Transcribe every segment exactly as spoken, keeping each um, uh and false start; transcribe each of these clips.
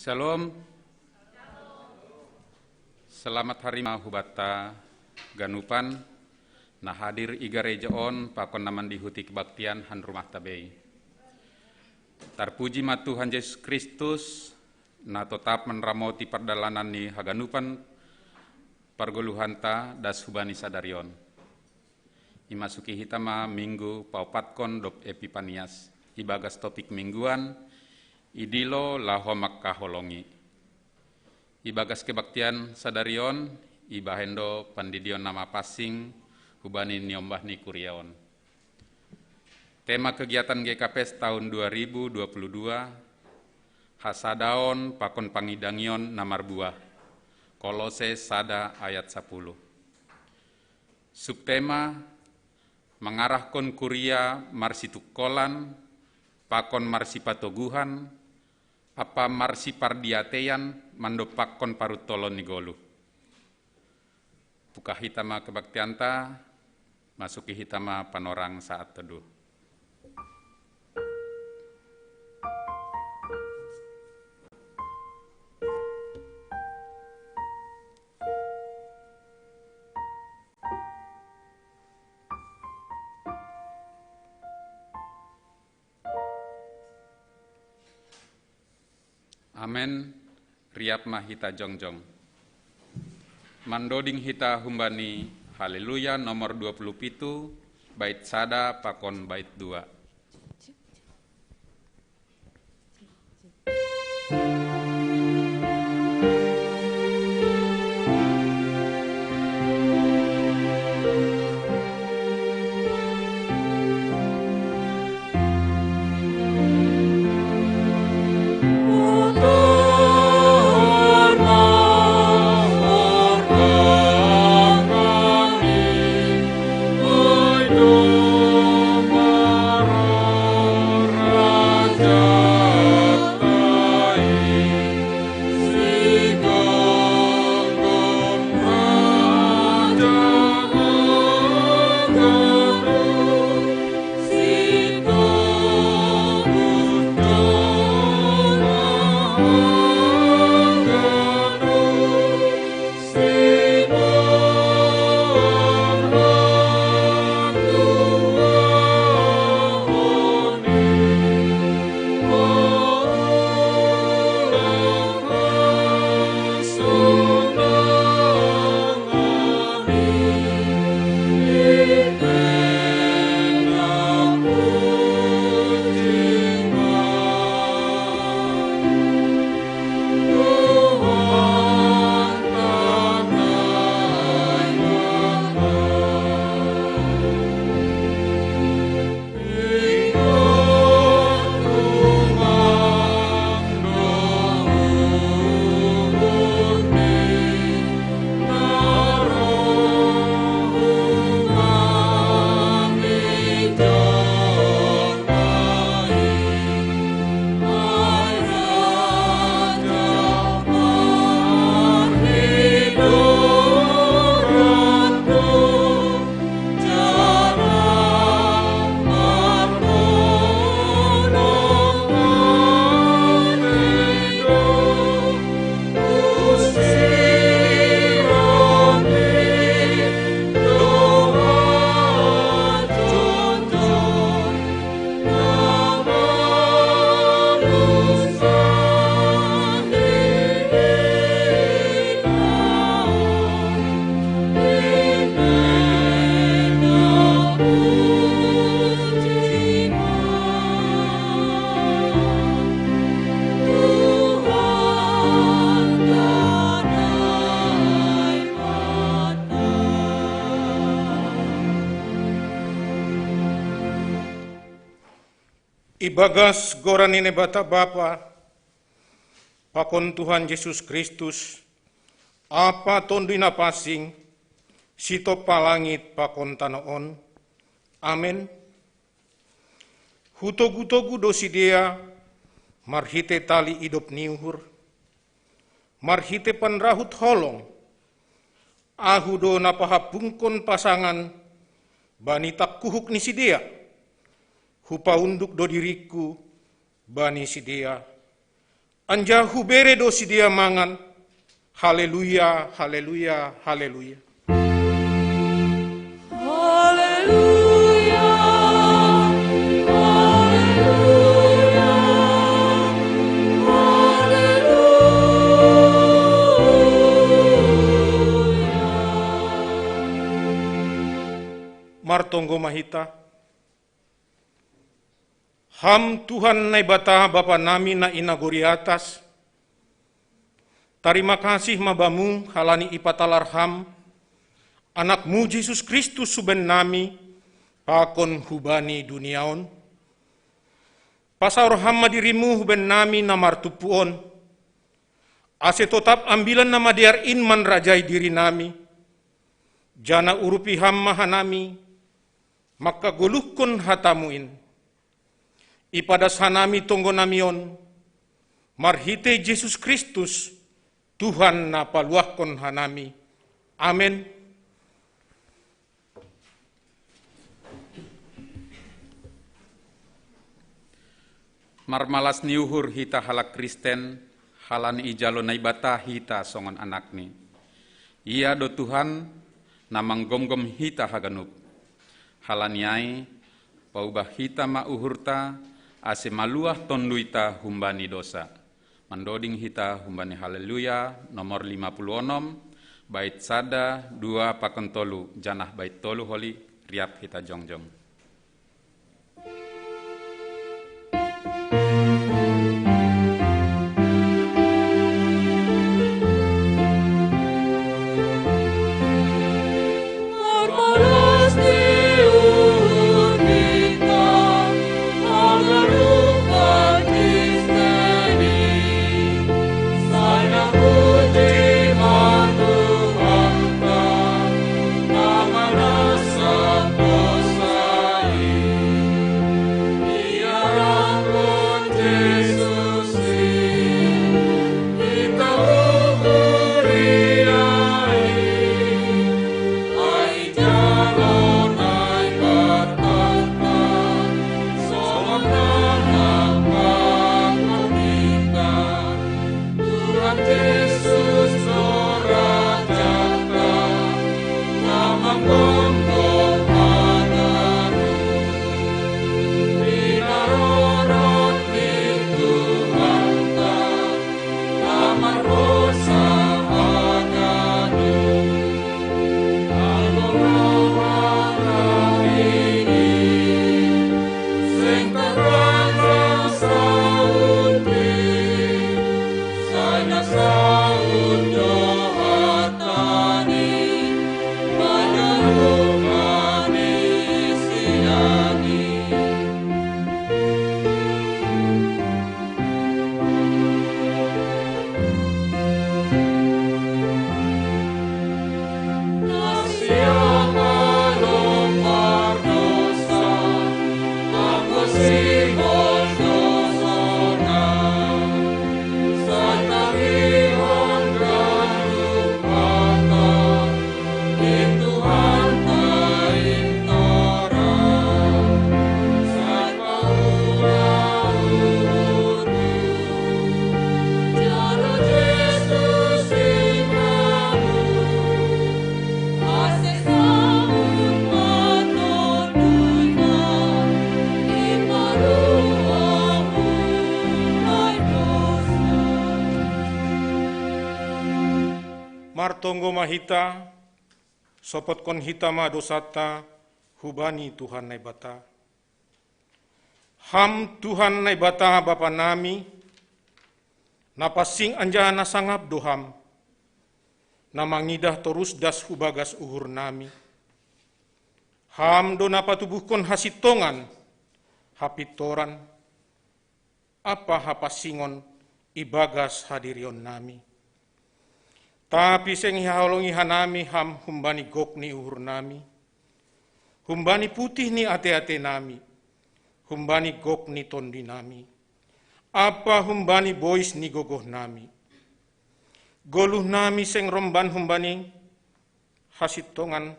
Shalom. Selamat hari Minggu hubata ganupan na hadir i gareja on pakon na mandihuti kebaktian han rumah tabei. Tarpuji ma Tuhan Yesus Kristus, na totap manramoti pardalanan ni haganupan pargoluhanta das hubani sadari on. Imasuki hita ma minggu paopatkon dob Epipanias, ibagas topik mingguan, idilo laho mangkaholongi. Ibagas kebaktian sadari on, ibahen do pandidion na mapansing hubani niombah ni kuria on. Tema kegiatan G K P S tahun dua ribu dua puluh dua, hasadaon pakon pangidangion na marbuah. Kolose sada ayat sapuluh. Subtema, mangarahkon kuria marsitungkolan, pakon marsipatoguhan, apa marsipardiateian mandompakkon paruntolon ni goluh. Buka hita ma kebaktianta, masuki hita ma panorang saat teduh. Amen. Riap ma hita jongjong. Mandoding hita humbani Haleluya nomor dua puluh pitu, bait sada pakon bait dua. Ibagas goran ni Naibata Bapa, pakon Tuhan Jesus Kristus, Apa Tonduy Napansing, sitompa langit pakon tano on. Amen. Hutogu-togu do sidea marhitei tali idop ni uhur, marhitei panrahut holong. Ahu do na pahambungkon pasangan bani tangkuhuk ni sidea, hupaunduk do diringku bani sidea. Anjaha hubere do sidea mangan. Haleluya, haleluya, haleluya. Haleluya, haleluya, haleluya. Martonggo ma hita. Ham Tuhan Naibata Bapa nami na i nagori atas, tarima kasih ma Bamu halani ipatalar Ham Anakmu Jesus Kristus huben nami, pakon hubani dunia on. Pasaor Ham ma dirimu huben nami na martumpu on, ase totap Ambilan Namadear in manrajai diri nami, janah urupi Ham ma hanami, mangkagoluhkon hatamu in. Ipadas hanami tonggo nami on, marhitei Jesus Kristus, Tuhan na paluahkon hanami. Amen. Marmalas ni uhur hita halak Kristen, halani ijalo Naibata hita songon anakni. Ia do Tuhan, na manggomgom hita haganup. Halani ai, paubah hita ma uhurta, ase maluah tonduita humbani dosa. Mandoding hita humbani Haleluya nomor lima puluh onom, bait sada, dua pakon tolu, janah bait tolu holi, riap hita jongjong. Martonggo ma hita, sopotkon hita ma dosanta hubani Tuhan Naibata. Ham Tuhan Naibata Bapa nami, na pansing anjaha na sangap do Ham, na mangidah torus das hu bagas uhur nami. Ham do na patubuhkon hasintongan, hapintoran, ampa hapansingon ibagas hadirion nami. Tapi seng ihaholongi hanami Ham humbani gok ni uhur nami, humbani putih ni ate-ate nami, humbani gok ni tondi nami, ampa humbani bois ni gogoh nami. Goluh nami seng romban humbani hasintongan,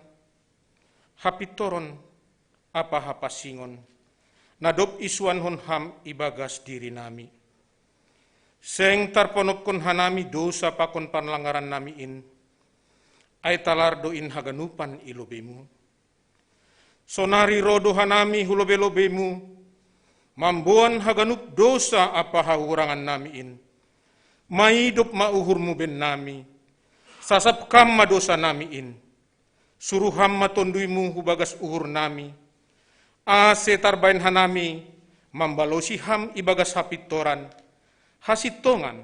hapintoron, ampa hapansingon, na dob isuankon Ham ibagas diri nami. Seng tarponokkon hanami dosa pakon panlangaran nami in, ai talar do in haganupan i lobeimu. Sonari ro do hanami hu lobei-lobeimu, mamboan haganup dosa ampa hahurangan nami in. Maidop ma uhurmu bennami, sasap kam ma dosa nami in. Suru ham ma tonduymu hu bagas uhur nami, ase tarbaen hanami mambalosi ham i bagas hapintoran, hasintongan,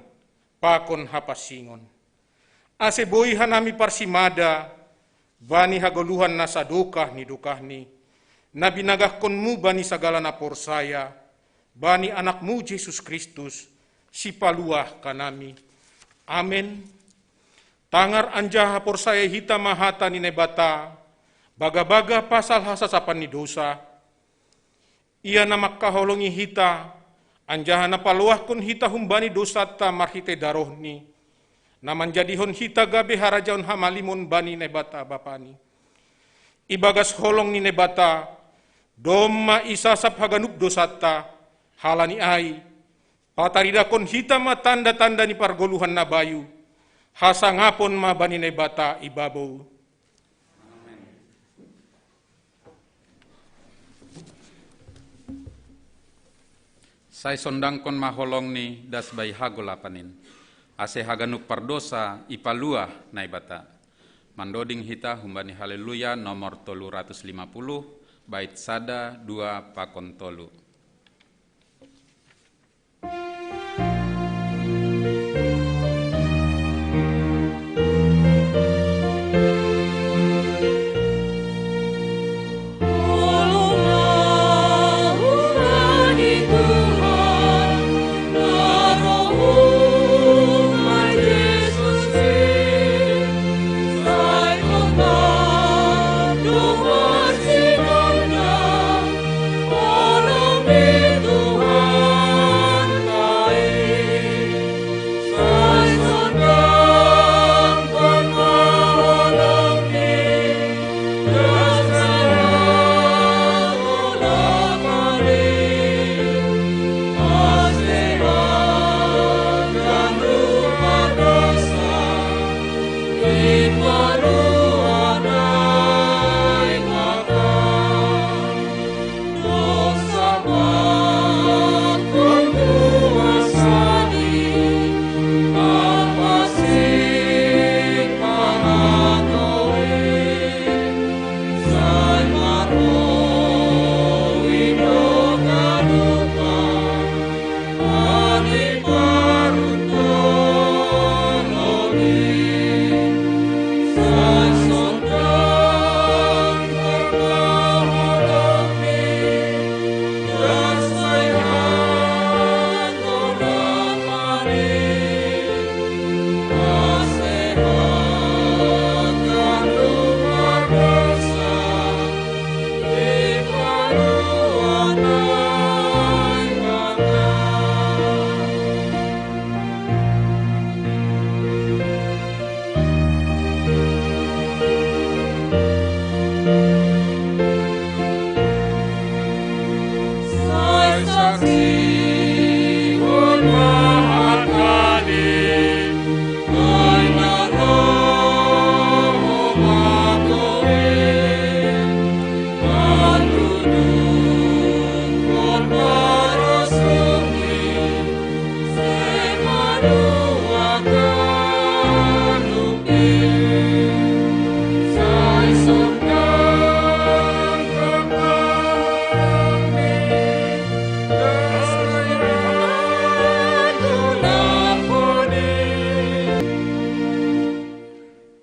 pakon hapansingon. Ase boi hanami parsimada bani hagoluhan na sadokah ni dokahni, na binagahkonmu bani sagala na porsaya, bani Anakmu Jesus Kristus, Sipaluah hanami. Amen. Tangar anjaha porsaya hita ma hata ni Naibata, bagabaga pasal hasasapan ni dosa. Ia na mangkaholongi hita, anjaha na paloahkon hita humbani dosanta marhitei darohni, na manjadihon hita gabe harajaon hamalimon bani Naibata Bapani. Ibagas holong ni Naibata, domma isasap haganup dosanta, halani ai, pataridakon hita ma tanda-tanda ni pargoluhan na bayu, hasangapon ma bani Naibata ibabou. Sai sondangkon ma holongni das bai hagolapan in, ase haganup pardosa ipaluah Naibata. Mandoding hita humbani Haleluya nomor tolu ratus lima puluh, bait sada, dua, pakon tolu.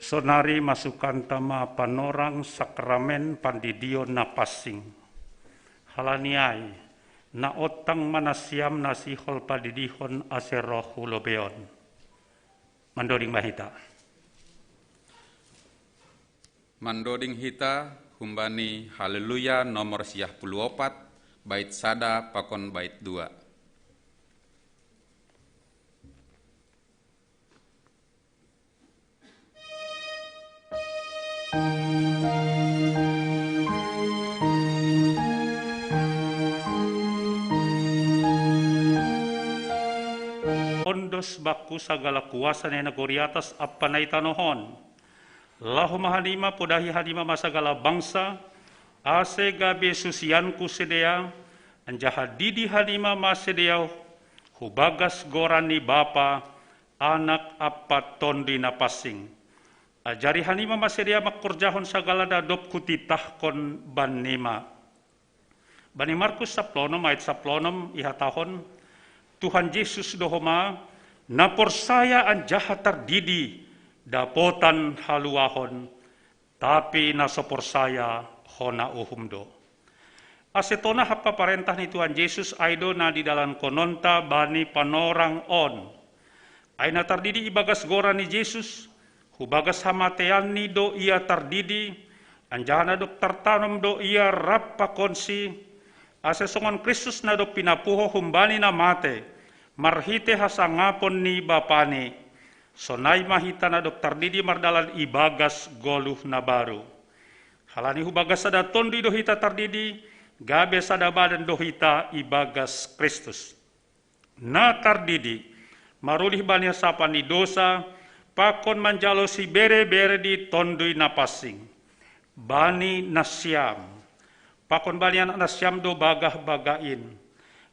Sonari masukanta ma panorang sakramen pandidion na pansing. Halani ai, na ontang ma nasiam na sihol padidihon ase roh hu lobei on. Mandoding ma hita. Mandoding hita humbani Haleluya nomor siah puluh opat, bait sada pakon bait dua. Ondos bakku sagala kuasa ni nagori atas ampa na i tanoh on. Laho ma hanima, podahi hanima ma sagala bangsa, ase gabe susianku sidea, anjaha didi hanima ma sidea hu bagas goran ni Bapa, Anak ampa Tonduy Napansing. Ajari hanima ma sidea mangkorjahon sagala na dob hutitahkon bannima. Bani Markus saplonom ayat saplonom ihatahon, Tuhan Jesus do homa, na porsaya anjaha tardidi dapotan haluahon, tapi na so porsaya hona uhum do. Ase tona hapaparentah ni Tuhan Jesus ai do na didalankononta bani panorang on. Ai na tardidi ibagas goran ni Jesus, hubagas hamateanni do ia tardidi, anjaha na dob tartanom do ia rap pakonsi, ase songon Kristus na dob pinapuho humbani na mate, marhite hasangapon ni Bapani. Sonai ma hita na dob tardidi mardalan ibagas goluh na baru. Halani hubagas sada tonduy do hita tardidi, gabe sada badan do hita ibagas Kristus. Na tardidi, marulih bani hasapan ni dosa, pakon manjalo siberebere di Tonduy Napansing. Bani nasiam, pakon bani anak nasiam do bagah-bagah in.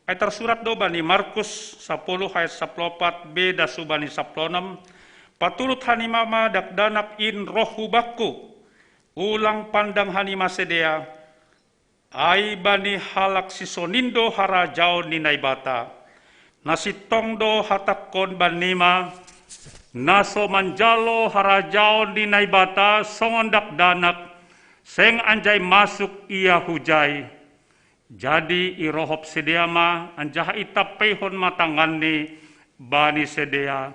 Ai tarsurat do bani Markus sapuluh ayat saplopat be das hubani saplonom, paturut hanima ma dakdanak in roh hu bakku, ulang pandang hanima sidea, ai bani halak sisonin do harajaon ni Naibata. Na sintong do hatangkon bannima, na so manjalo harajaon ni Naibata songon dakdanak, seng anjai masuk ia hujai. Jadi irohop sidea ma anjaha itampeihon ma tanganni bani sidea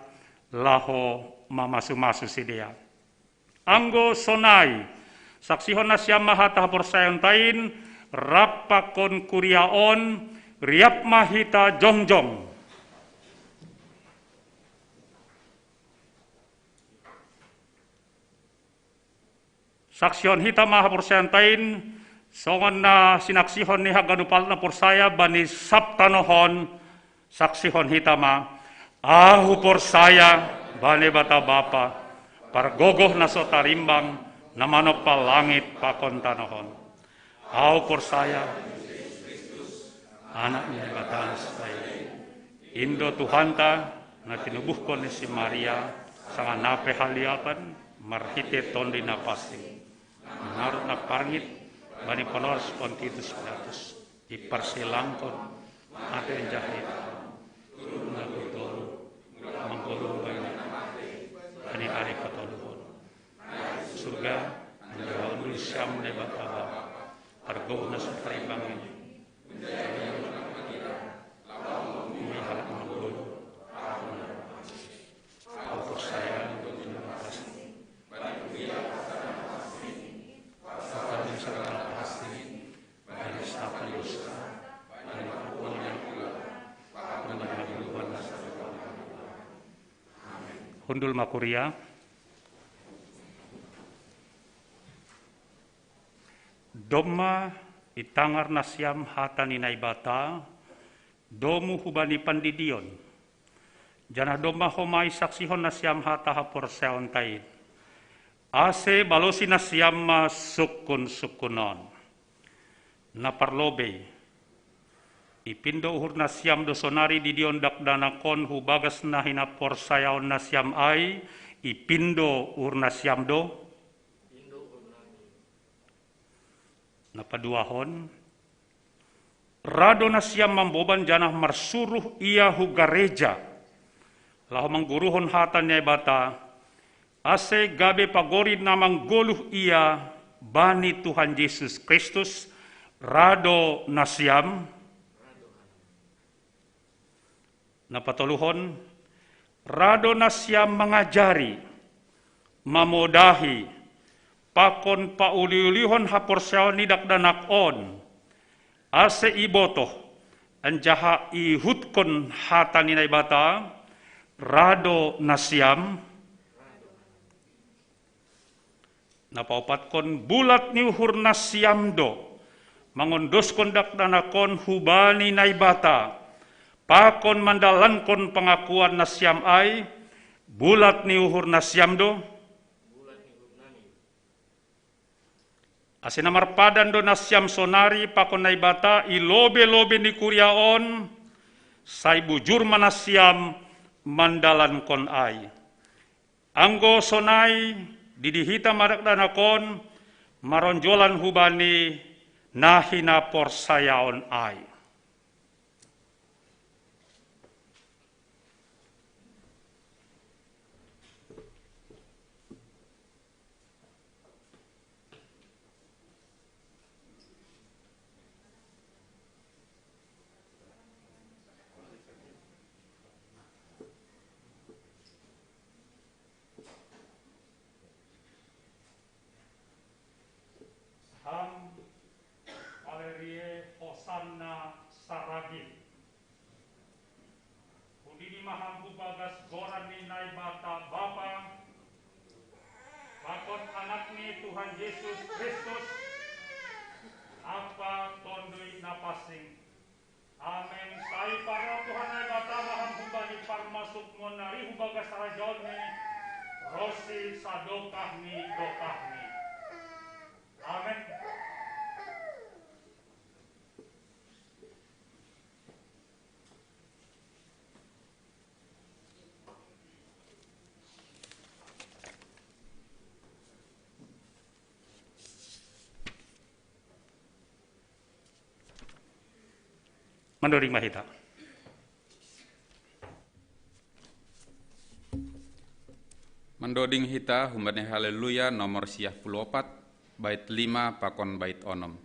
laho mamasu-masu sidea. Anggo sonai, saksihon nasiam ma hata haporsayaonta in, rap pakon kuria on, riap ma hita jongjong. Saksihon hita ma haporsayaonta in, songon na sinaksihon ni haganup halak na porsaya bani sab tanoh on, saksihon hita ma, ahu porsaya bani Naibata Bapa, pargogoh na so tarimbang, na manompa langit pakon tanoh on. Ahu porsaya Anak ni Naibata na so taimbang, in do Tuhanta, na tinubuhkon ni si Maria, sanggah na pe haliapan, marhite Tonduy Napansing. Mangarut na parngit, bani panorang si Pontius Pilatus, diparsilangkon, mate anjaha itaon, turun na gurguru, manggoluh bani na mate, bani ari patoluhon. Surga, anjaha undul siam Naibata Bapa, pargogoh na so tarimbang in. Ni halak manggoluh, ahu porsaya, Bani sagala pasti, bani sapan dosa, bani pakon yang kuat, pakon bani hagoluhan na sadari. Amin. Hundul ma kuria. Domma itangar nasiam hata ni Naibata, domu hubani pandidion. Janah domma homa isaksihon nasiam hata haporsayaonta in. Ase balosi nasiam ma sungkun-sungkun on. Na parlobei, ipindo uhur nasiam do sonari didion dakdanak on hubagas na hinaporsayaon nasiam ai, ipindo uhur nasiam do? Na paduahon, ra do nasiam mamboban janah marsuruh ia hu gareja, laho mangguruhon hata ni Naibata, ase gabe pagori na manggoluh ia bani Tuhan Jesus Kristus, ra do nasiam? Na patoluhon, ra do nasiam mangajari, mamodahi, pakon pauliulihon haporsayaon ni dakdanak on, ase ibotoh, anjaha iihutkon hata ni Naibata, ra do nasiam? Na paopatkon, bulat ni uhur nasiam do, mangondoskon dakdanak on hubani Naibata, pakon mandalankon pangakuan nasiam ai, bulat ni uhur nasiam do? Ase na marpadan do nasiam sonari pakon Naibata i lobei-lobei ni kuria on, sai bujur ma nasiam mandalankon ai. Anggo sonai, didi hita ma dakdanak on, maronjolan hubani na hinaporsayaon ai. Ham Valerie Hosanna Saragih. Hudidi ma ham hubagas goran ni Naibata Bapa, pakon Anakni Tuhan Jesus Kristus, Ampa Tonduy Napansing. Amen. Sai parroh Tuhan Naibata ma ham hubani parmasuk monari hubagas harajaonNi, ronsi sadokah ni dokahni. Amen. Mandoding ma hita. Mandoding hita humbani Haleluya nomor siah puluh opat, bait lima pakon bait onom.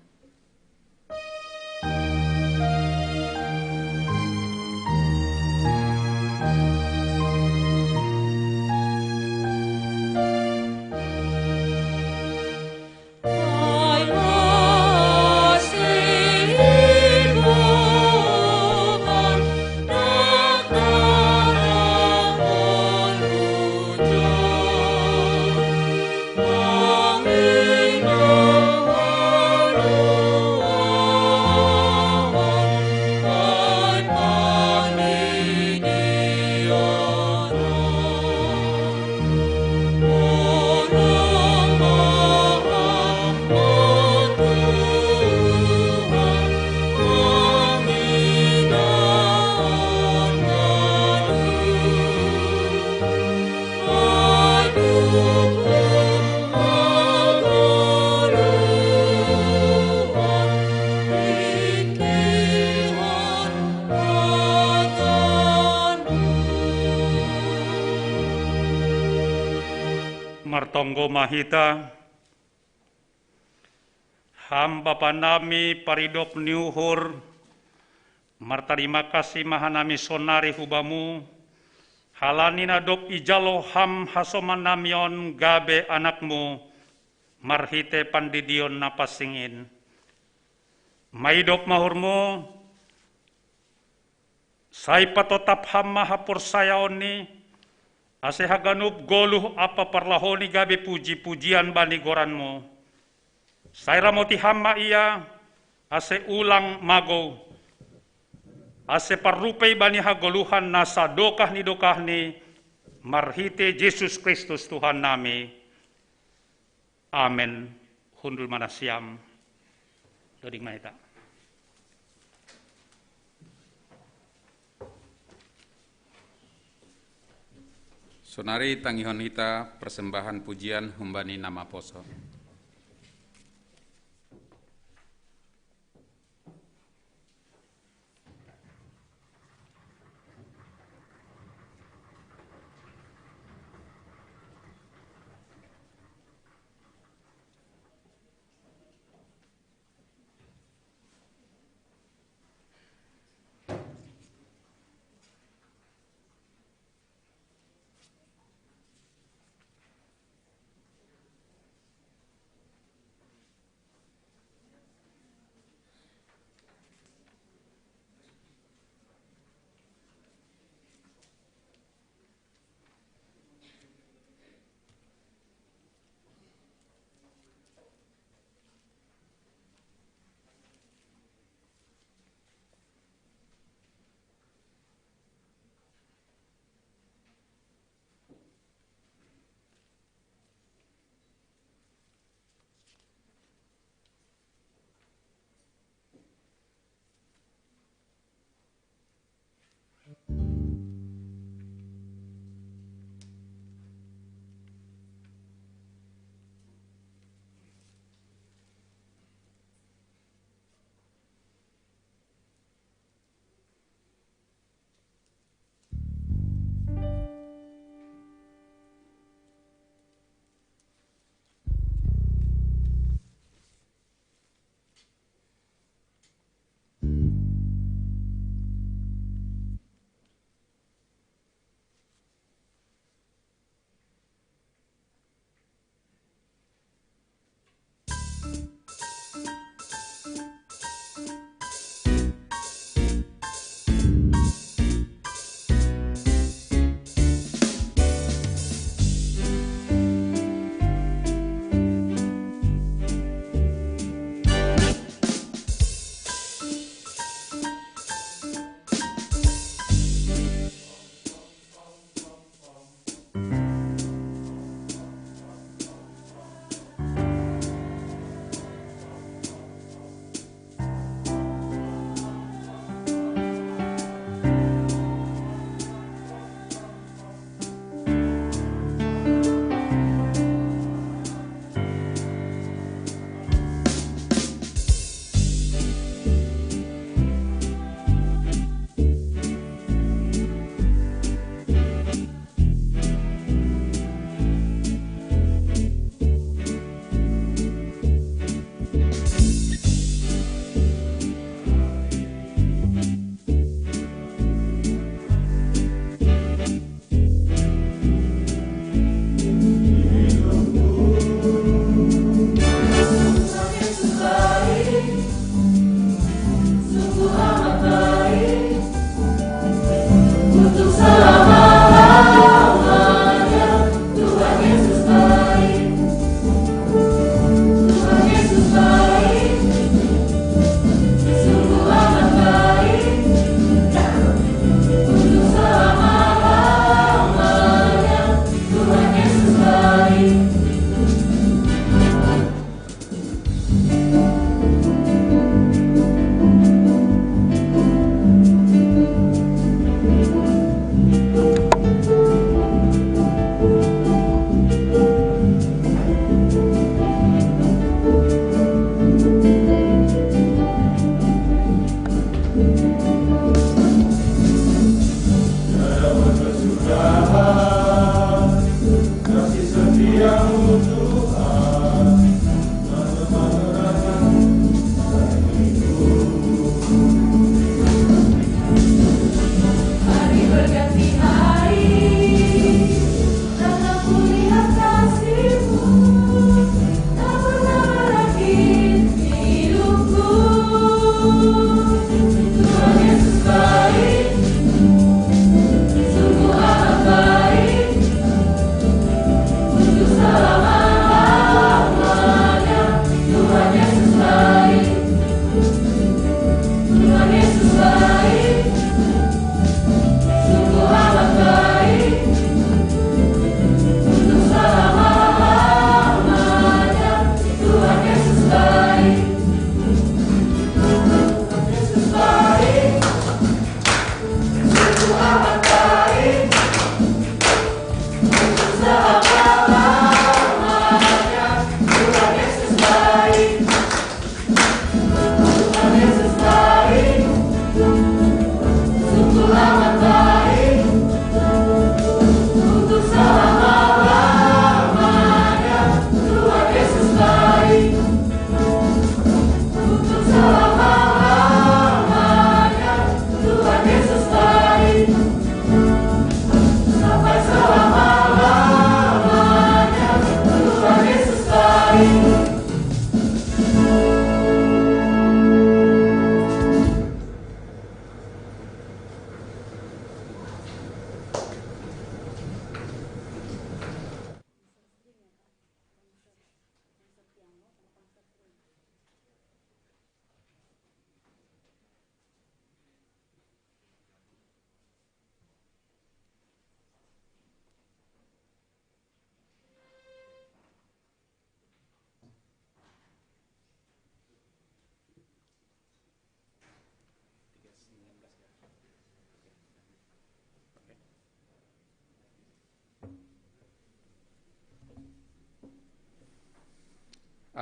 Martonggo ma hita. Ham Bapa nami paridop ni uhur, martarima kasih ma hanami sonari hu Bamu, halani na dob ijalo Ham hasoman nami on gabe anakMu, marhite pandidion na pansing in. Maidop ma uhurMu, sai patotap Ham ma haporsayaonni, ase haganup goluh ampa parlahouni gabe puji-pujian bani goranMu. Sai ramoti Ham ma ia, ase ulang magou, ase parrupei bani hagoluhan na sadokah ni dokahni, marhite Jesus Kristus Tuhan nami. Amen. Hundul ma nasiam. Doding ma hita. Sonari tangihon hita persembahan pujian humbani na maposo.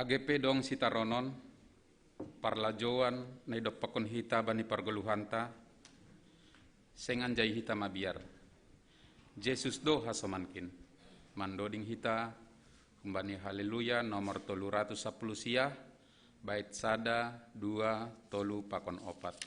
Age pe dong sitaronon, parlajoan na idoppakon hita bani pargoluhanta, seng anjai hita mabiar. Jesus do hasomankin. Mandoding hita humbani Haleluya nomor tolu ratus sapuluh sia, bait sada, dua, tolu pakon opat.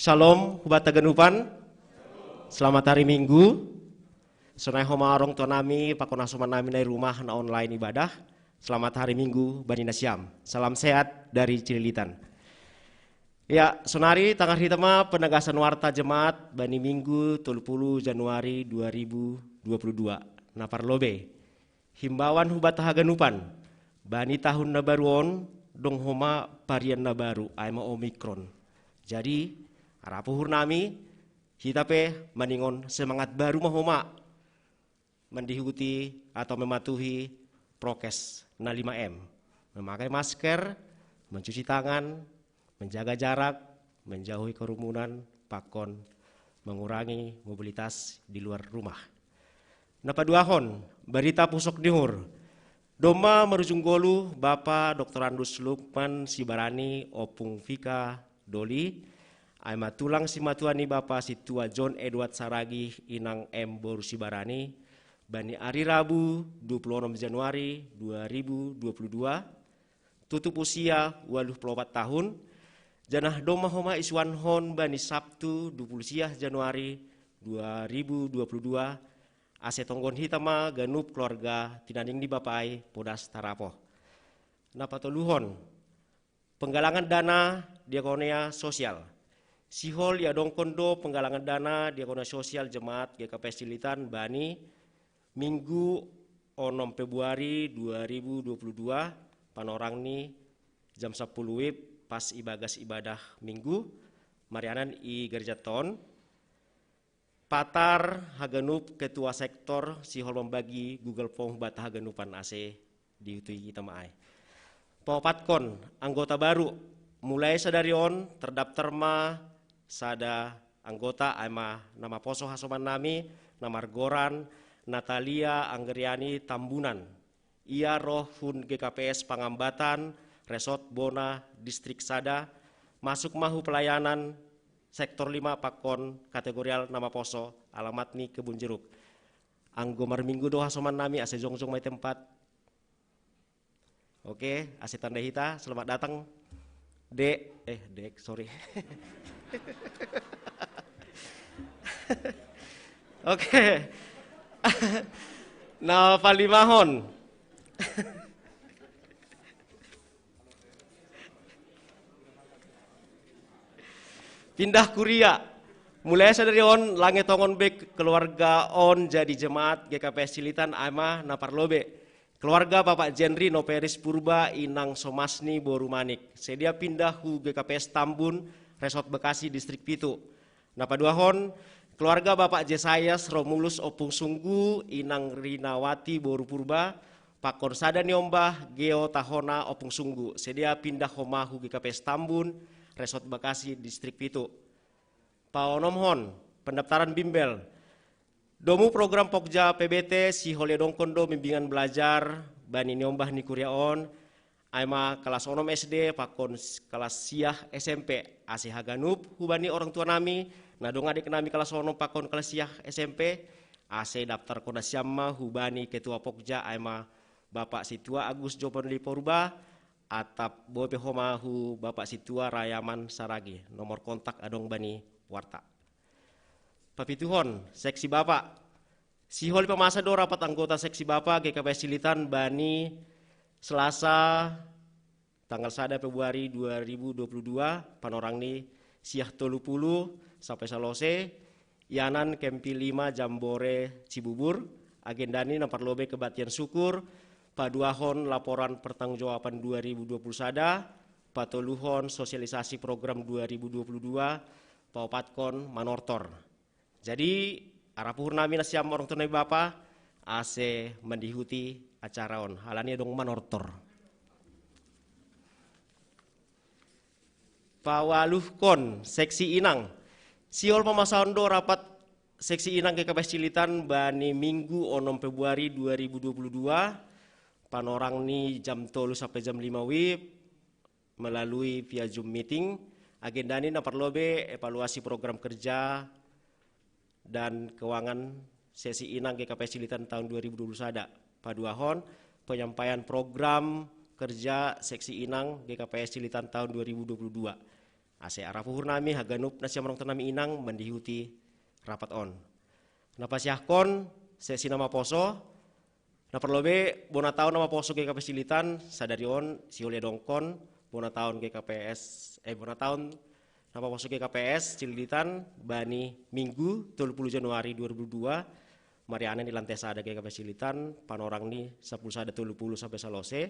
Shalom, hubat haganupan. Selamat hari Minggu. Sonai homa orang tua nami, pakon hasoman nami na i rumah na online ibadah. Selamat hari Minggu bani nasiam. Salam sehat dari Cililitan. Ya, sonari tangar hita ma penegasan warta jemaat bani Minggu tolu puluh Januari dua ribu dua puluh dua. Na parlobei, himbauan hubat haganupan, bani tahun na baru on, dong homa varian na baru, ai ma Omicron. Jadi, arap uhur nami, hita pe maningon semangat baru ma homa, mendihuti atau mematuhi prokes na lima M. Memakai masker, mencuci tangan, menjaga jarak, menjauhi kerumunan, pakon mengurangi mobilitas di luar rumah. Na paduahon, barita pusok ni uhur. Domma marujung golu Bapa Doktorandus Lukman Sibarani Opung Fika Doli, ai ma tulang simatua ni Bapa Situa John Edward Saragi Inang M Boru Sibarani, bani ari Rabu dua puluh enam Januari dua ribu dua puluh dua, tutup usia waluh puluh opat tahun, janah domma homa isuanhon bani Sabtu dua puluh siah Januari dua ribu dua puluh dua, ase tonggon hita ma ganup keluarga tinanding ni Bapa ai podas tarapoh. Na patoluhon, penggalangan dana diakonia sosial. Sihol iadongkon do penggalangan dana diakonia sosial jemaat G K P S Cililitan bani Minggu onom Februari dua ribu dua puluh dua, panorang ni jam sepuluh wib pas ibagas ibadah Minggu, marianan i gereja town. Patar haganup ketua sektor sihol mambagi Google Form bata haganupan ase diutui ita ma ai. Paopatkon, anggota baru, mulai sadari on terdaftar ma sada anggota ai ma na maposo hasoman nami na margoran Natalia Anggeriani Tambunan. Ia roh hun G K P S Pangambatan, Resort Bona, Distrik Sada, masuk ma hu pelayanan sektor lima pakon kategorial na maposo, alamat ni Kebun Jeruk. Anggo marminggu do hasoman nami ase jongjong ma i tempat. Oke, ase tanda hita, selamat datang. Dek, eh Dek, sorry. Oke. Na palimahon. Pindah kuria. Mulai sadari on, lange tongon be keluarga on jadi jemaat G K P S Cililitan ai ma na parlobe. Keluarga Bapak Jenri Noperis Purba Inang Somasni Boru Manik. Sedia pindah hu G K P S Tambun, Resort Bekasi, Distrik Pitu. Na paduahon, keluarga Bapak Jesayas Romulus Opung Sunggu Inang Rinawati Boru Purba, pakon sada ni ombah Geo Tahona Opung Sunggu. Sedia pindah homa hu G K P S Tambun, Resort Bekasi, Distrik Pitu. Paonomhon, pendaftaran bimbel. Domu program Pokja P B T sihol iadongkon do bimbingan belajar bani ni ombah ni kuria on, ai ma kelas onom S D pakon kelas siah S M P, ase haganup hubani orang tua nami, na dong adik nami kelas onom pakon kelas siah S M P, ase daftarkon nasiam ma hubani ketua Pokja ai ma Bapak Situa Agus Jopan Liporba, atap bope homa hu Bapak Situa Rayaman Saragi, nomor kontak adong bani warta. Papituhon, seksi Bapak. Sihol ipamasa do rapat anggota seksi Bapak G K P S Cililitan bani Selasa tanggal sada Februari dua ribu dua puluh dua, panorang ni siah tolu puluh sampai salose, ianan Kempi lima Jambore Cibubur, agenda ni na parlobe kebaktian syukur, paduahon laporan pertanggungjawaban dua ribu dua puluh sada, patoluhon sosialisasi program dua ribu dua puluh dua, paopatkon manortor. Jadi, arapuhur nami nasiam orang tua nami Bapa, ase mandihuti acara on. Halani adong manortor. Pawaluhkon, seksi inang. Sihol pamasaon do rapat seksi inang G K P S Cililitan bani Minggu onom Februari dua ribu dua puluh dua, panorang ni jam tolu sampai jam lima wib, melalui via Zoom meeting. Agenda ni na parlobe evaluasi program kerja dan keuangan seksi inang G K P S Cililitan tahun dua ribu dua puluh sada. Paduahon, penyampaian program kerja seksi inang G K P S Cililitan tahun dua ribu dua puluh dua. Ase arapuhur nami haganup nasiam orang tua nami inang mandihuti rapat on. Na pasiahkon, seksi na maposo, na parlobe bona taon na maposo G K P S Cililitan, sadari on sihol iadongkon, bona taon G K P S, eh, bona taon na maposo G K P S Cililitan bani Minggu tolu puluh Januari dua ribu dua puluh dua, marianan di lantai sada G K P S Cililitan, panorang ni sapuluh sada tolu puluh sampai salose.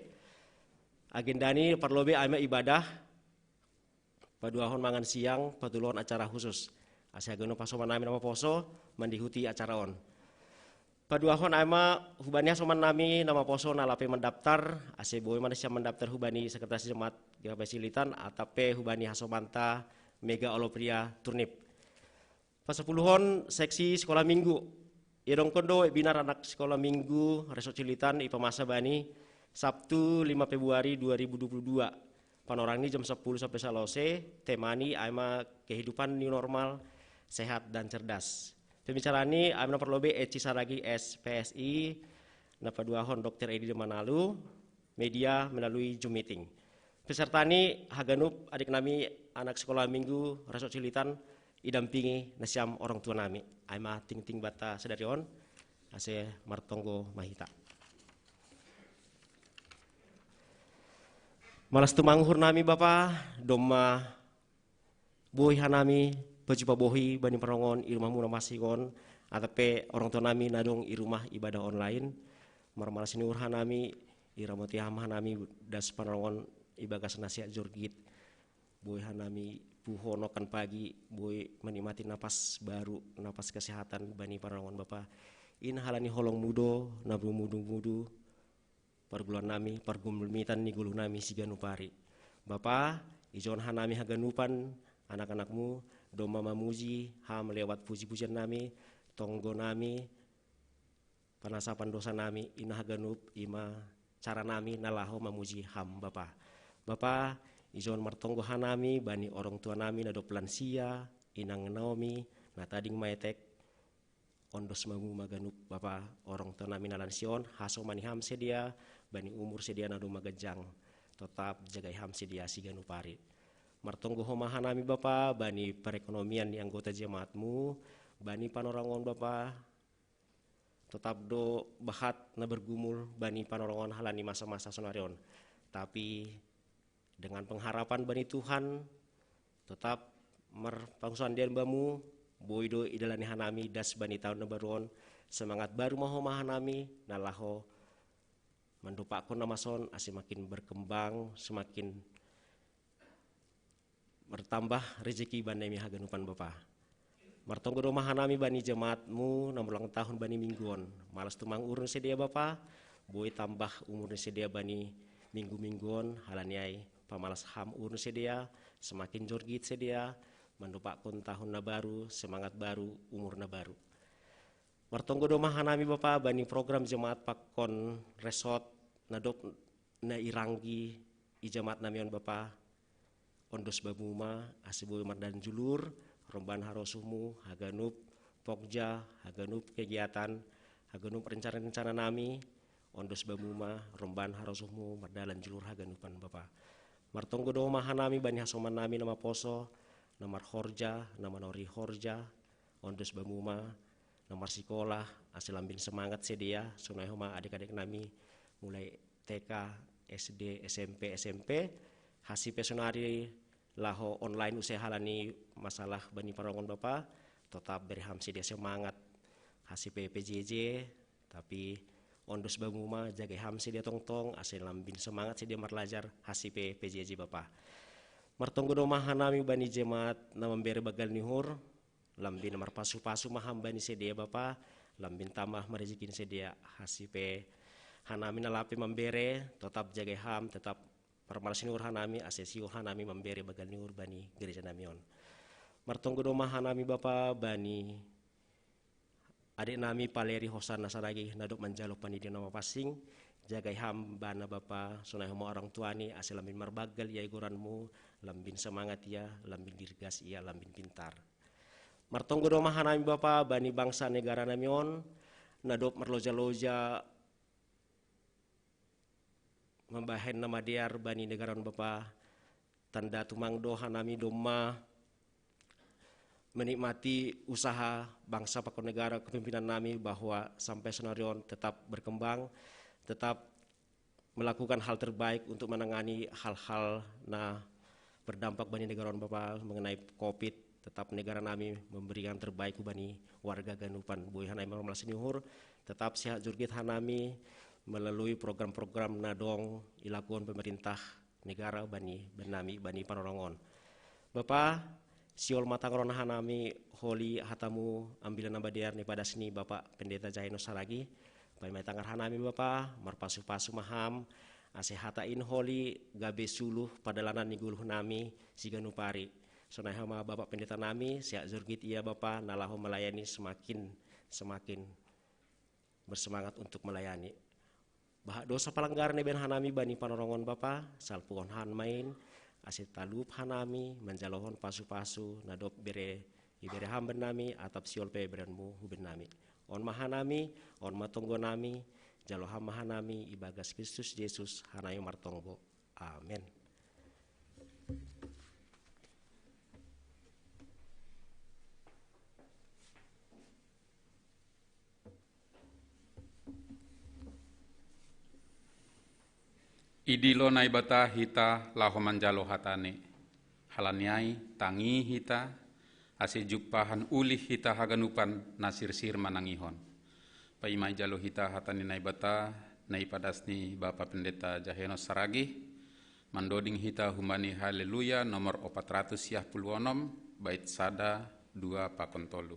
Agenda ni parlobe ai ma ibadah, paduahon mangan siang, patoluhon acara khusus. Ase haganup hasoman nami na maposo, mandihuti acara on. Paduahon ai ma hubani hasoman nami na maposo na lape mandaftar, ase boi ma nasiam mandaftar hubani sekretaris jemaat G K P S Cililitan, atap pe hubani hasomanta Mega Olopria Turnip. Pasapuluhon, seksi sekolah minggu. Iadongkon do webinar anak sekolah minggu Resort Cililitan ipamasa bani Sabtu lima Februari dua ribu dua puluh dua. Panorang ni jam sepuluh sampai salose, tema ni ai ma kehidupan new normal, sehat dan cerdas. Pembicara ni ai ma nomor lobe Eci Saragi S P S I, na paduahon Dokter Edi Manalu, media melalui Zoom meeting. Peserta ni haganup adik nami anak sekolah minggu Resort Ciulitan, idampingi nasiam orang tua nami. Ai ma tingting bata sadari on, ase martonggo ma hita. Malas tumang uhur nami Bapa, domma boi hanami pajupa bohi bani parangon i rumahmu na masingon, atap pe orang tua nami na dong i rumah ibadah online. Marmalas ni uhur hanami, iramoti ham hanami das parangon ibagas nasihat jorgit. Boi hanami puho nokan pagi, boi menikmati napas baru, napas kesehatan bani parangon Bapa. In halani holong mudo, na bermudu-mudu, parguluan nami, pargumitan ni gulu nami siganup ari. Bapa, ijon hanami haganupan anak-anakmu, domma mamuji ham lewat puji-pujian nami, tonggo nami, panasapan dosa nami, ina haganup, ima cara nami na laho mamuji ham Bapa. Bapa, ijon martonggo hanami bani orang tua nami na dob lansia, inang Naomi, na tading maetek, ondos mamu maganup Bapa orang tua nami na lansia on, hasomani ham sedia bani umur sedia na dong maganjang, totap jagai ham sedia siganup ari. Martonggo homa hanami Bapa bani perekonomian ni anggota jemaatmu, bani panorangon Bapa, totap do bahat na bergumul bani panorangon halani masa-masa sonari on. Tapi dengan pengharapan bani Tuhan, totap marpangusandian bamu, boi do idalani hanami das bani tahun na baru on, semangat baru ma homa hanami, na laho mandopakkon na mason, ase semakin berkembang, semakin bertambah rezeki bani nami haganupan Bapa. Martonggo do ma hanami bani jemaatmu na ulang tahun bani minggu on. Malas tumang uhur ni sedia Bapa, boi tambah umur ni sedia bani minggu-minggu on, halani ai pamalas ham uhur ni sedia, semakin jorgit sedia, mandopakkon tahun na baru, semangat baru, umur na baru. Martonggo do ma hanami Bapa bani program jemaat pakon resort na dob na iranggi i jemaat nami on Bapa, ondos bamu ma, ase boi mardalan julur, romban harosuhmu, haganup pogja, haganup kegiatan, haganup rencana-rencana nami, ondos bamu ma, romban harosuhmu, mardalan julur haganupan Bapa. Martonggo do ma hanami bani hasoman nami na maposo, na marhorja, na manori horja, ondos bamu ma, na marsikola, ase lambin semangat sedia, sonai homa adik-adik nami, mulai T K, S D, S M P, S M P, hasi pe sonari laho online use halani masalah bani parangon Bapa, totap bere ham sedia semangat, hasi pe P J J, tapi ondos bamu ma jagai ham sedia tongtong, ase lambin semangat sedia marlajar, hasi pe P J J Bapa. Martonggo do ma hanami bani jemaat na mambere banggal ni uhur, lambin marpasu-pasu ma ham bani sedia Bapa, lambin tambah marejekin sedia, hasi pe hanami na lape mambere, totap jagai ham, totap marmalas ni uhur hanami, ase sihol hanami mambere banggal ni uhur bani gereja nami on. Martonggo do ma hanami Bapa bani adik nami Paleri Hosana Saragi na dob manjalo pandidion na mapansing, jagai ham bana Bapa, sonai homa orang tuani, ase lambin marbanggal ia i goranmu, lambin semangat ia, lambin gergas ia, lambin pintar. Martonggo do ma hanami Bapa bani bangsa negara nami on, na dob marloja-loja mambahen na madear bani negara on Bapa, tanda tumang do hanami domma menikmati usaha bangsa pakon negara kepemimpinan nami bahwa sampai sonari on tetap berkembang, tetap melakukan hal terbaik untuk menangani hal-hal na berdampak bani negara on Bapa mengenai covid, tetap negara nami memberi yang terbaik bani warga ganupan. Boi hanami marmalas ni uhur, tetap sehat jorgit hanami melalui program-program na dong ilakuhon pemerintah negara bani, bani nami, bani panorangon. Bapa, sihol ma tangaron hanami holi hatamu, Ambilan Namadear ni padas ni Bapa Pendeta Jaino Saragi, paima itangar hanami Bapa, marpasu-pasu ma ham, ase hata in holi gabe suluh padalanan ni goluh nami siganup ari. Sonai homa Bapa Pendeta nami, sehat jorgit ia Bapa, na laho melayani semakin, semakin bersemangat untuk melayani. Baha dosa palanggaran ibaen hanami bani panorongon Bapa, salpuhon han ma in, ase talup hanami manjalohon pasu-pasu na dob bere ibere ham bannami atap siol pe iberenmu hu bannami. On ma hanami, on ma tonggonami, jalo ham ma hanami ibagas Kristus Jesus hanami martonggo. Amen. Idilo Naibata hita laho manjalo hatane. Halani ai tangi hita, ase jumpahan ulih hita haganupan na sirsir manangihon. Paima ijalo hita hata ni Naibata, na ipadas ni Bapa Pendeta Jahenos Saragih, mandoding hita humbani Haleluya nomor opat ratus siah puluh onom, bait sada, dua pakon tolu.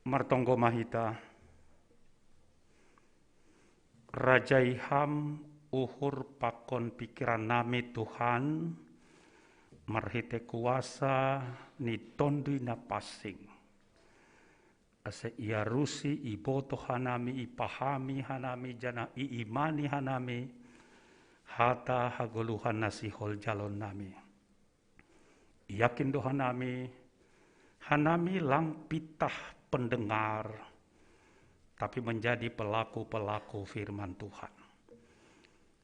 Martonggo ma hita. Rajai Ham uhur pakon pikiran nami, Tuhan, marhite kuasa ni Tonduy Na Pansing. Ase iarusi, iboto hanami, ipahami hanami, janah iimani hanami hata hagoluhan na sihol jalon nami. Yakin do hanami, hanami lang pitah pendengar, tapi menjadi pelaku-pelaku firman Tuhan.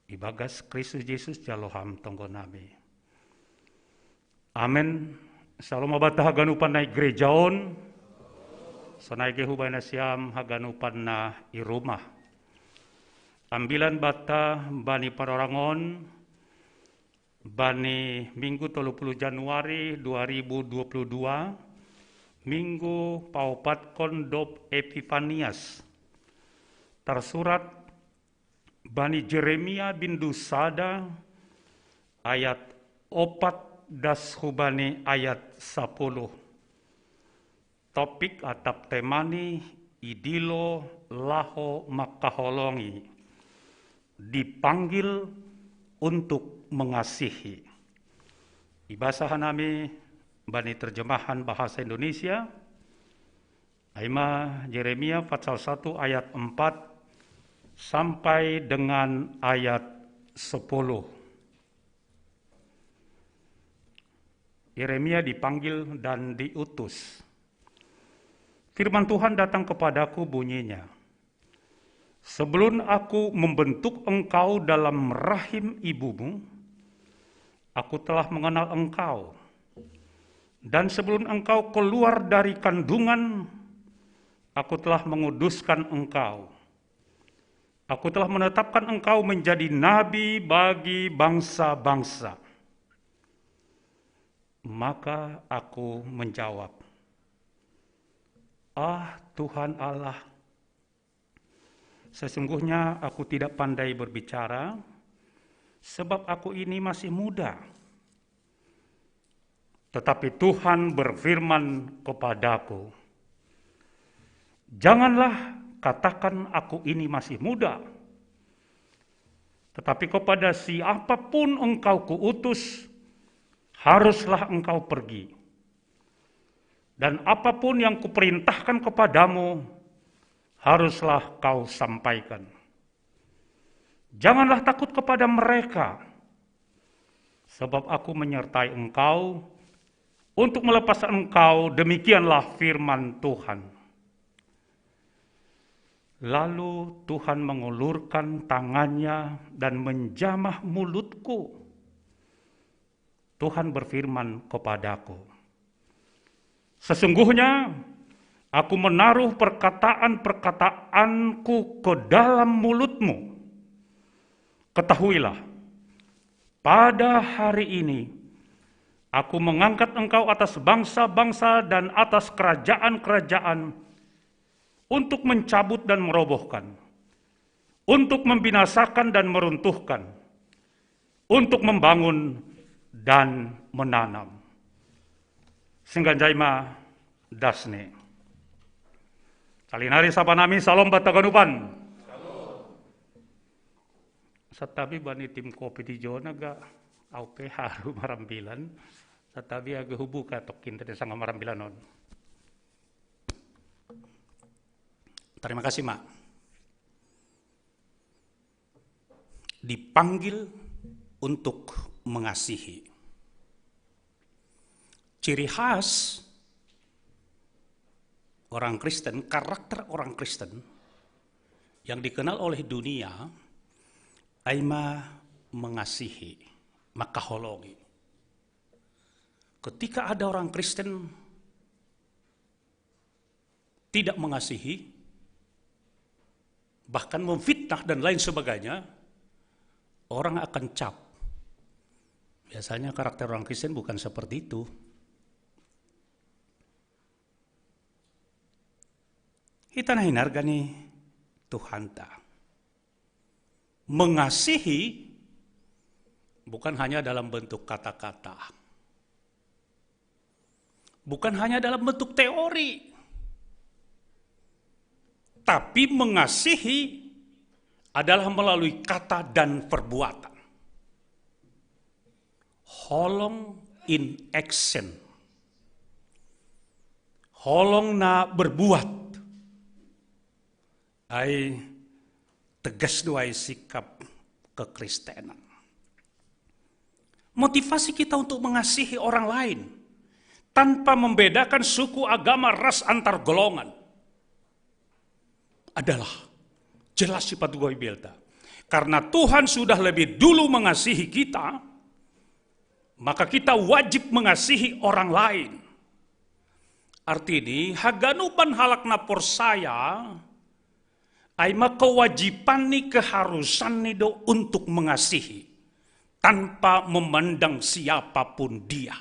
Ibagas Kristus Jesus jalo Ham tonggo nami. Amen. Salom abata haganupan na i gereja on, sonai ge hubaen nasiam haganupan na i rumah. Ambilan bata bani parorangon, bani Minggu tolu puluh Januari dua ribu dua puluh dua, Minggu paopatkon dob Epifanias. Tarsurat bani Jeremia bindu sada ayat opat das hubani ayat sapuluh. Topik atap tema ni, idilo laho mangkaholongi, dipanggil untuk mengasihi. Ibasa hanami bani terjemahan bahasa Indonesia, ai ma Jeremia pasal satu ayat empat sampai dengan ayat sepuluh. Yeremia dipanggil dan diutus. Firman Tuhan datang kepadaku, bunyinya, "Sebelum aku membentuk engkau dalam rahim ibumu, aku telah mengenal engkau. Dan sebelum engkau keluar dari kandungan, aku telah menguduskan engkau. Aku telah menetapkan engkau menjadi nabi bagi bangsa-bangsa." Maka aku menjawab, "Ah, Tuhan Allah, sesungguhnya aku tidak pandai berbicara, sebab aku ini masih muda." Tetapi Tuhan berfirman kepadaku, "Janganlah katakan, 'Aku ini masih muda.' Tetapi kepada siapapun engkau kuutus, haruslah engkau pergi. Dan apapun yang kuperintahkan kepadamu, haruslah kau sampaikan. Janganlah takut kepada mereka, sebab aku menyertai engkau untuk melepaskan engkau, demikianlah firman Tuhan." Lalu Tuhan mengulurkan tangannya dan menjamah mulutku. Tuhan berfirman kepadaku, "Sesungguhnya aku menaruh perkataan-perkataanku ke dalam mulutmu. Ketahuilah, pada hari ini aku mengangkat engkau atas bangsa-bangsa dan atas kerajaan-kerajaan untuk mencabut dan merobohkan, untuk membinasakan dan meruntuhkan, untuk membangun dan menanam." Singgan jaima dasne. Salinari sapa nami, salom bata haganupan. Satabi bani tim kopi di jona ga, au pe haru marambilan. Satabi age hubuka tokin tadi sanga marambilan on. Terima kasih, Mak. Dipanggil untuk mengasihi. Ciri khas orang Kristen, karakter orang Kristen yang dikenal oleh dunia, ai ma mengasihi, mangkaholongi. Ketika ada orang Kristen tidak mengasihi, bahkan memfitnah dan lain sebagainya, orang akan cap. Biasanya karakter orang Kristen bukan seperti itu. Hita na hinarga ni Tuhanta. Mengasihi bukan hanya dalam bentuk kata-kata. Bukan hanya dalam bentuk teori. Tapi mengasihi adalah melalui kata dan perbuatan. Holong in action. Holong na berbuat. Ai tegas do ai sikap kekristenan. Motivasi kita untuk mengasihi orang lain tanpa membedakan suku, agama, ras, antar golongan adalah jelas sifat goibelta. Karena Tuhan sudah lebih dulu mengasihi kita, Maka kita wajib mengasihi orang lain. Artini, haganupan halak na porsaya, ai ma kewajiban ni, keharusan ni do untuk mengasihi, tanpa memandang siapapun dia.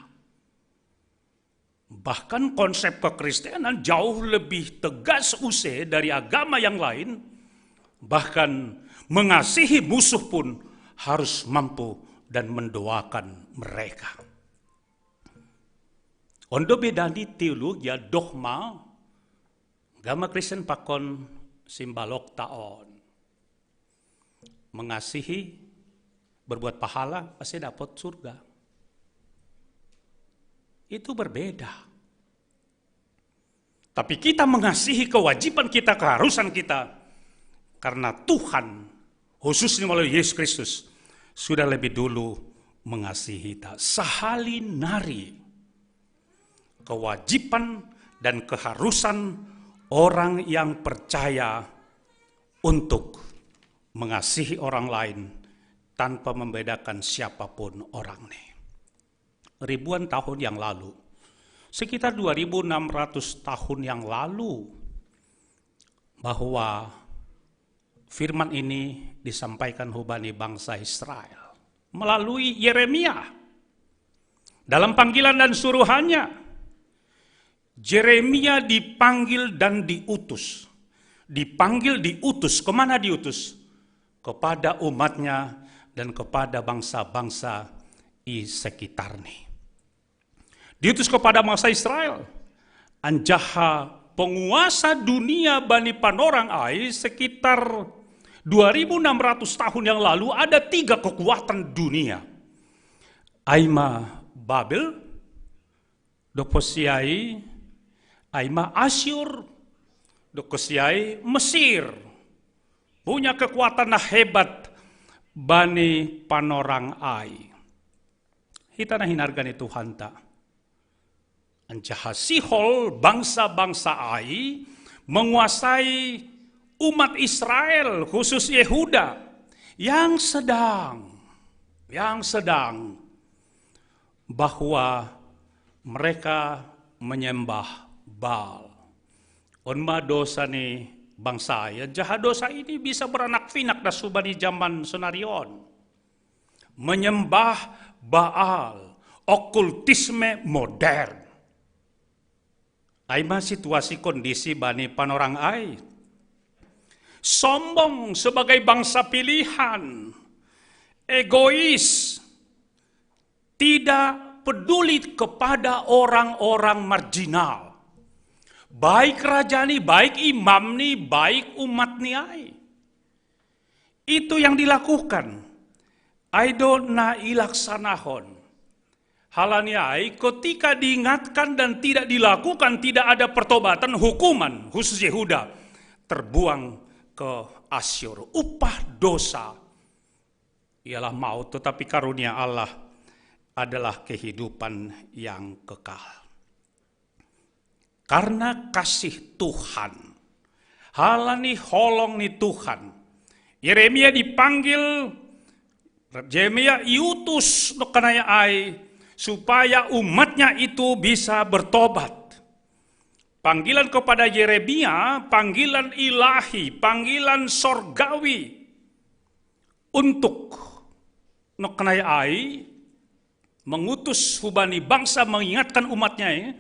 Bahkan konsep kekristenan jauh lebih tegas use dari agama yang lain, bahkan mengasihi musuh pun harus mampu dan mendoakan mereka. Ondo beda ni teologia dogma, agama Kristen pakon simbalok taon. Mengasihi, berbuat pahala, pasti dapat surga. Itu berbeda. Tapi kita mengasihi kewajiban kita, keharusan kita, karena Tuhan, khususnya melalui Yesus Kristus, sudah lebih dulu mengasihi kita. Sahali nari kewajiban dan keharusan orang yang percaya untuk mengasihi orang lain tanpa membedakan siapapun orang ni. Ribuan tahun yang lalu, sekitar dua ribu enam ratus tahun yang lalu, bahwa firman ini disampaikan hubani bangsa Israel melalui Yeremia. Dalam panggilan dan suruhannya, Yeremia dipanggil dan diutus. Dipanggil, diutus. Kemana diutus? Kepada umatnya dan kepada bangsa-bangsa i sekitar ni. Diutus kepada bangsa Israel. Anjaha penguasa dunia bani panorang ai sekitar dua ribu enam ratus tahun yang lalu ada tiga kekuatan dunia. Ai ma Babel, do kosiai ai ma Asyur, do kosiai Mesir. Punya kekuatan na hebat bani panorang ai. Hita na hinarga ni Tuhanta. Anjaha sihol bangsa-bangsa ai menguasai umat Israel, khusus Yehuda, yang sedang, yang sedang bahwa mereka menyembah Baal. On ma dosa ni bangsa ai, anjaha dosa ini bisa beranak pinak das hubani jaman sonari on. Menyembah Baal, okultisme modern. Ai ma situasi kondisi bani panorang ai. Sombong sebagai bangsa pilihan, egois, tidak peduli kepada orang-orang marginal. Baik raja ni, baik imam ni, baik umat ni ai. Itu yang dilakukan. Ai do na ilaksanahon. Halani ai, ketika diingatkan dan tidak dilakukan, tidak ada pertobatan, hukuman, khusus Yehuda, terbuang ke Asyur. Upah dosa ialah maut, tetapi karunia Allah adalah kehidupan yang kekal. Karena kasih Tuhan, halani holong ni Tuhan, Yeremia dipanggil, Yeremia iutus do kanaya ai, supaya umatnya itu bisa bertobat. Panggilan kepada Yeremia, panggilan ilahi, panggilan sorgawi untuk noknai ai, mengutus hubani bangsa mengingatkan umatnya, ya.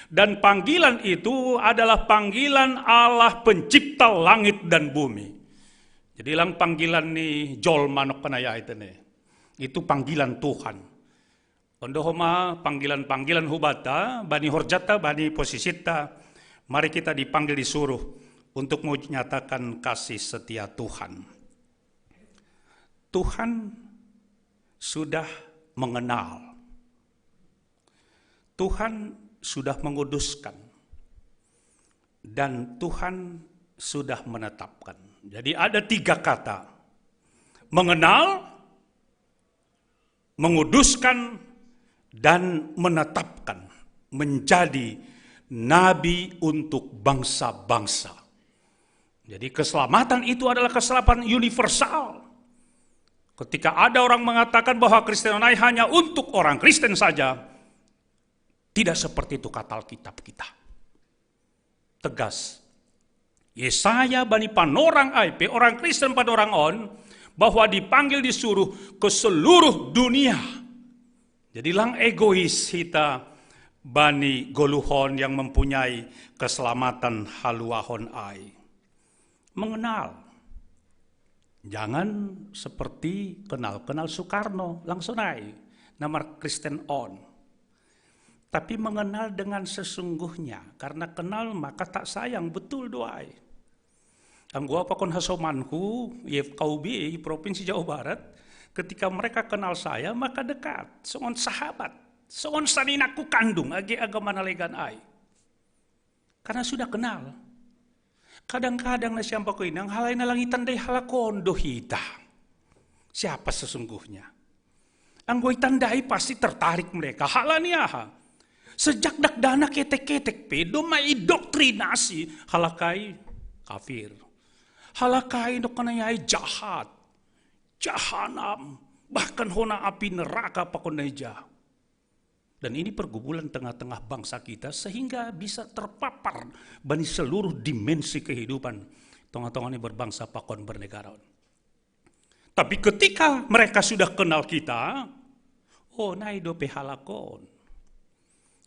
Dan panggilan itu adalah panggilan Allah pencipta langit dan bumi. Jadi lang panggilan ni jolma noknai ai tene. Itu panggilan Tuhan. Ondo homa panggilan-panggilan hubata, bani horjata, bani posisita, mari kita dipanggil, disuruh untuk menyatakan kasih setia Tuhan. Tuhan sudah mengenal. Tuhan sudah menguduskan. Dan Tuhan sudah menetapkan. Jadi ada tiga kata. Mengenal, menguduskan, dan menetapkan menjadi nabi untuk bangsa-bangsa. Jadi keselamatan itu adalah keselamatan universal. Ketika ada orang mengatakan bahwa Kristen on Air hanya untuk orang Kristen saja, tidak seperti itu kata Alkitab kita. Tegas. Yesaya bani panorang air, pe orang Kristen panorang on, bahwa dipanggil disuruh ke seluruh dunia. Jadi lang egois kita bani goluhon yang mempunyai keselamatan haluahon air. Mengenal. Jangan seperti kenal-kenal Soekarno, langsung aja nama Kristen on. Tapi mengenal dengan sesungguhnya, karena kenal maka tak sayang, betul doai. Anggo apa kon hasomanku, F K U B I Provinsi Jawa Barat, ketika mereka kenal saya maka dekat, songon sahabat, songon saninakku kandung, age agama na legan ai. Karena sudah kenal. Kadang-kadang na siampako inang, halai na lang itandai halak on do hita. Siapa sesungguhnya? Anggo itandai pasti tertarik mereka. Halani aha? Sejak dakdanak etek-etek pe, domma idoktrinasi halak ai kafir. Halak ai nongkanai ai jahat. Jahanam. Bahkan hona api neraka pakon na ija. Dan ini pergumulan tengah-tengah bangsa kita sehingga bisa terpapar bani seluruh dimensi kehidupan tongah-tongah ni berbangsa pakon bernegara on. Tapi ketika mereka sudah kenal kita, oh, nai dope halak on.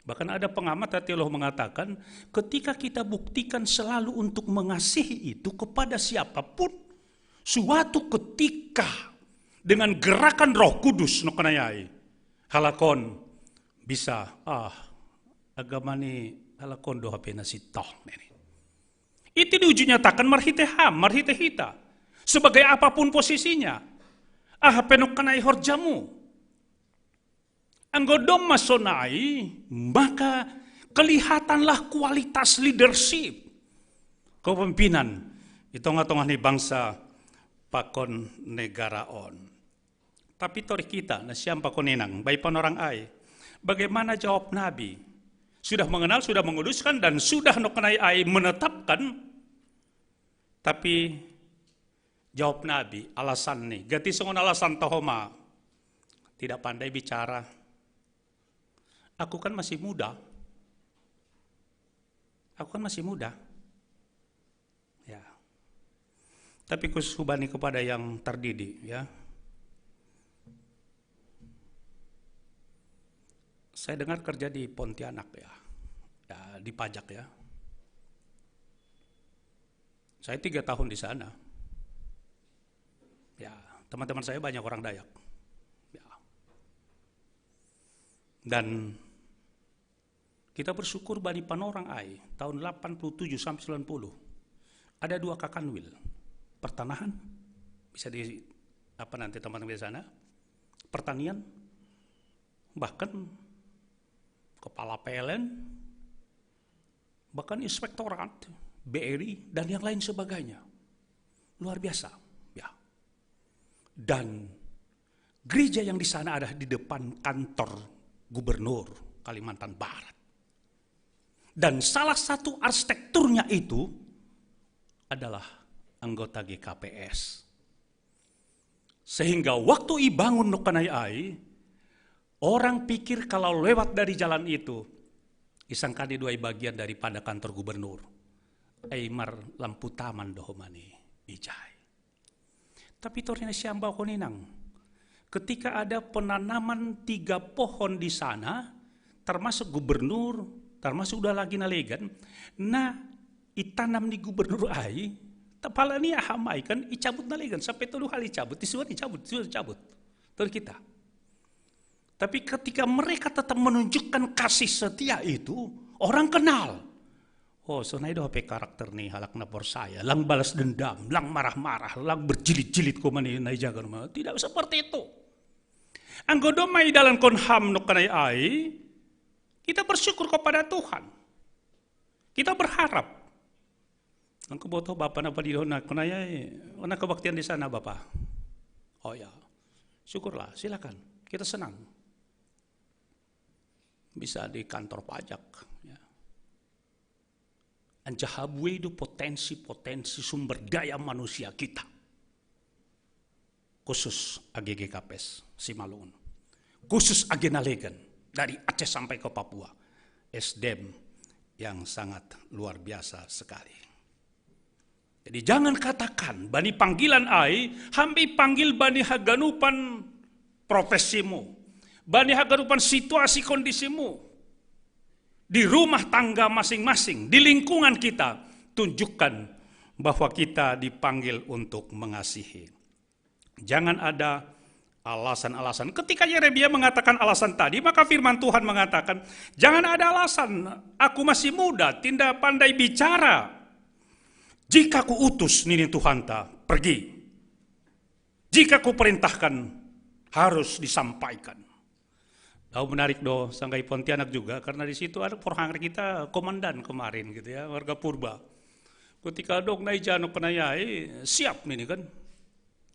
Bahkan ada pengamat teolog mengatakan, ketika kita buktikan selalu untuk mengasihi itu kepada siapapun, suatu ketika dengan gerakan Roh Kudus nongkanai ai, halak on bisa, ah, agama ni halak on do hape na sintong nini. Itu diuji nyatakan marhite ham, marhite hita. Sebagai apapun posisinya. Ah, hape nongkanai horjamu. Anggo domma sonai, maka kelihatanlah kualitas leadership kepemimpinan di tongah-tongah ni bangsa pakon negara on. Tapi torih hita, na siampako inang, bani panorang ai. Bagaimana jawab Nabi? Sudah mengenal, sudah menguduskan, dan sudah nongkanai ai menetapkan. Tapi jawab Nabi, alasan ni. Gati songon alasan toho ma. Tidak pandai bicara. Aku kan masih muda. Aku kan masih muda. Ya. Tapi khusus hubani kepada yang terdidik, ya. Saya dengar kerja di Pontianak, ya. Ya, di pajak, ya. Saya tiga tahun di sana. Ya, teman-teman saya banyak orang Dayak. Ya. Dan kita bersyukur bani panorang ai, tahun delapan puluh tujuh sampai sembilan puluh. Ada dua kakanwil. Pertanahan, bisa di, apa nanti teman-teman di sana, pertanian, bahkan kepala P L N, bahkan inspektorat, B R I, dan yang lain sebagainya. Luar biasa, ya. Dan gereja yang di sana ada di depan kantor gubernur Kalimantan Barat. Dan salah satu arsitekturnya itu adalah anggota G K P S. Sehingga waktu ibangun nongkanai ai, orang pikir kalau lewat dari jalan itu, isangkan i do ai bagian daripada kantor gubernur. Ai mar lampu taman do ho ma ni ijai. Tapi torih na siampako inang, ketika ada penanaman tiga pohon di sana, termasuk gubernur, termasuk udah lagi na legan, na itanam ni gubernur ai, tapala ni aha ma i kan icabut na legan, sampai tolu hali icabut, isuan icabut, isuan icabut. Torih hita. Tapi ketika mereka tetap menunjukkan kasih setia itu, orang kenal. Oh, sonai do hape karakter ni halak na porsaya, lang balas dendam, lang marah-marah, lang berjilid-jilid, koma ni na ijaga ma. Tidak seperti itu. Anggo domma idalankon ham nongkanai ai, kita bersyukur kepada Tuhan. Kita berharap. Anggo boto Bapa na padidahon nangkon ai, on kebaktian di sana, Bapa. Oh ya, syukurlah, silakan. Kita senang. Bisa di kantor pajak. Ya. Anjaha buei do potensi-potensi sumber daya manusia kita. Khusus A G G K P S Simalungun, khusus A G Nalegan, dari Aceh sampai ke Papua, S D M yang sangat luar biasa sekali. Jadi jangan katakan bani panggilan ai, hambi panggil bani haganupan profesimu, bani haganupan situasi kondisimu, di rumah tangga masing-masing, di lingkungan kita, tunjukkan bahwa kita dipanggil untuk mengasihi. Jangan ada alasan-alasan. Ketika Yeremia mengatakan alasan tadi, maka firman Tuhan mengatakan, "Jangan ada alasan, aku masih muda, tidak pandai bicara. Jika ku utus nini Tuhanta, pergi. Jika ku perintahkan, harus disampaikan." Tahu menarik do, sanggai Pontianak juga, karena di situ ada porhangre kita komandan kemarin gitu ya, warga Purba. Ketika dong nai jano kenayai, siap nih kan.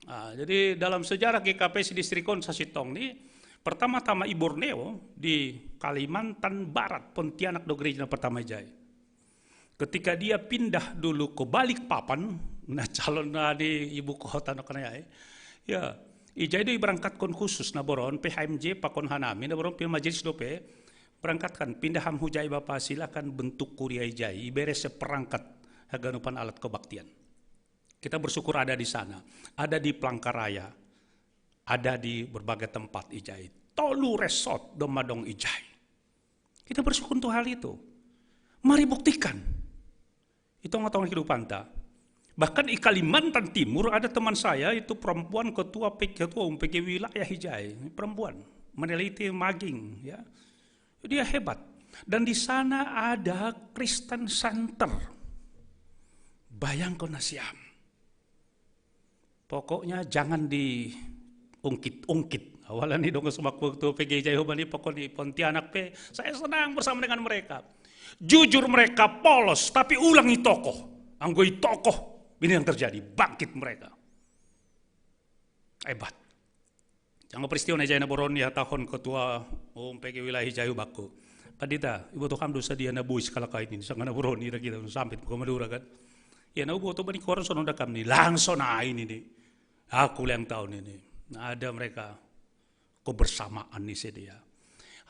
Nah, jadi dalam sejarah G K P S Distrikon Sasitong nih, pertama-tama i Borneo di Kalimantan Barat, Pontianak do gereja pertama ijai. Ketika dia pindah dulu ke Balikpapan, nah calon di ibu kota no kenayai, ya, ijai do iberangkatkon khusus na boron P H M J pakon hanami na boron pil majelis dope, berangkatkan, pindah ham hujai Bapa, silakan bentuk kuria ijai, ibere seperangkat haganupan alat kebaktian. Kita bersyukur ada di sana, ada di Palangkaraya, ada di berbagai tempat ijai. Tolu resort do madong ijai. Kita bersyukur untuk hal itu. Mari buktikan. Itu tengah-tengah kehidupan ta. Bahkan di Kalimantan Timur ada teman saya itu perempuan ketua P K, ketua umum P K wilayah ijai, perempuan meneliti maging ya. Dia hebat. Dan di sana ada Kristen Center. Bayangkan nasiam. Pokoknya jangan diungkit-ungkit. Awalan ni dong sebab waktu P G J Jehovah ni pokok ni Pontianak pe, saya senang bersama dengan mereka. Jujur mereka polos, tapi ulangi tokoh. Anggoi tokoh, ini yang terjadi, bangkit mereka. Hebat. Jangan peristiwa na jai na boron ya tahun ketua umum P G wilayah Jayu Baku. Pandita, ibu tuh kam dosa dia na bui sekala kain ini, sangana boron ira kita sampai ke Madura kan. Ya na ibu tuh bani koran sono dakam ni, langsung na ini ni. Aku yang tahun ini. Nah, ada mereka kebersamaan ni sedia.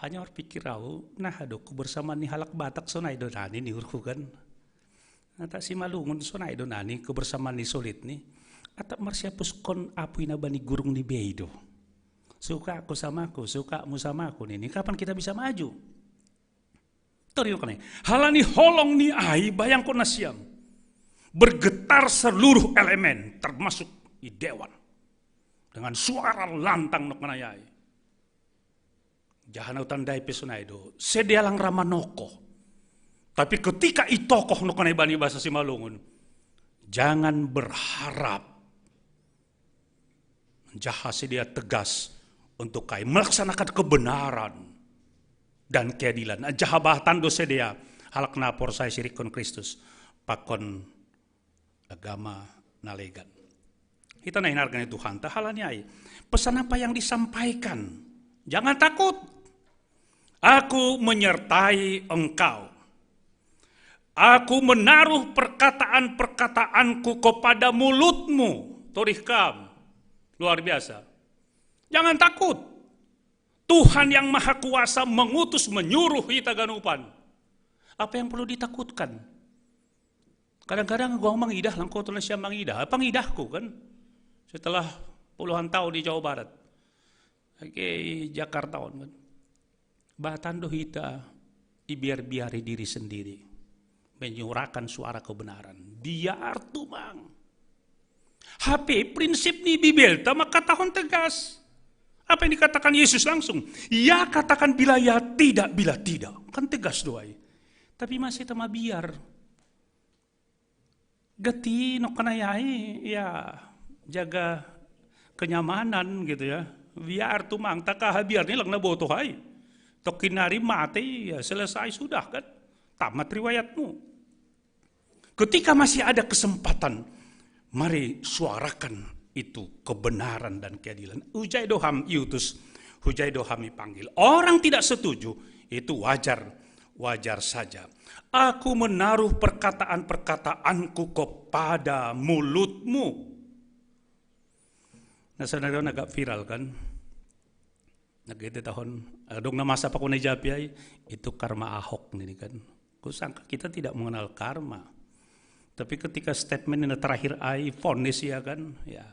Hanya berpikir aku, nah aduh kebersamaan ni halak Batak sonai do nani ni urku kan. Nah, tak si malungun sonai do nani kebersamaan ni solid ni. Atap marsiapus kon apu ina bani gurung ni beido. Suka aku sama aku, suka mu sama aku ni. Kapan kita bisa maju? Tori kene. Halani holong ni ai bayangkon nasiam. Bergetar seluruh elemen termasuk i dewan. Dengan suara lantang nok manayai. Jahana utandai pesonai do. Sedealang ramanoko. Tapi ketika i tokoh nok manai bani bahasa Simalungun. Jangan berharap jaha sedia tegas untuk kai melaksanakan kebenaran dan keadilan. Jaha bahatan do sedia halak napor saya sirikon Kristus pakon agama nalegan. Kita na hinarkan Tuhan, tahalani ai. Pesan apa yang disampaikan? Jangan takut. Aku menyertai engkau. Aku menaruh perkataan-perkataanku kepada mulutmu. Torih kam. Luar biasa. Jangan takut. Tuhan yang Maha Kuasa mengutus, menyuruh kita ganupan. Apa yang perlu ditakutkan? Kadang-kadang gua mangidah, langkau tuh siap mangidah. Apa ngidahku kan? Setelah puluhan tahun di Jawa Barat. Oke, Jakarta kan. Batando hita ibiar-biari diri sendiri. Menyuarakan suara kebenaran. Biar tumang. Hape prinsip ni Bibel ta maka tahun tegas. Apa yang dikatakan Yesus langsung? Ya katakan bila ya, tidak bila tidak. Kan tegas doai. Tapi masih tema biar. Gati nok kanayai ya jaga kenyamanan gitu ya. Biar tumang taka biar ni lang na botoh ai. Tokin hari mati ya selesai sudah kan. Tamat riwayatmu. Ketika masih ada kesempatan, mari suarakan itu kebenaran dan keadilan. Hujai doham iutus, hujai doham ipanggil. Orang tidak setuju, itu wajar, wajar saja. Aku menaruh perkataan-perkataanku kepada mulutmu. Nah, saudara, agak viral kan. Nah, gitu tahun, eh, dong nama siapa kau japi ai, itu karma Ahok nih kan. Ku sangka kita tidak mengenal karma. Tapi ketika statement ini terakhir ai, vonis ya kan, ya.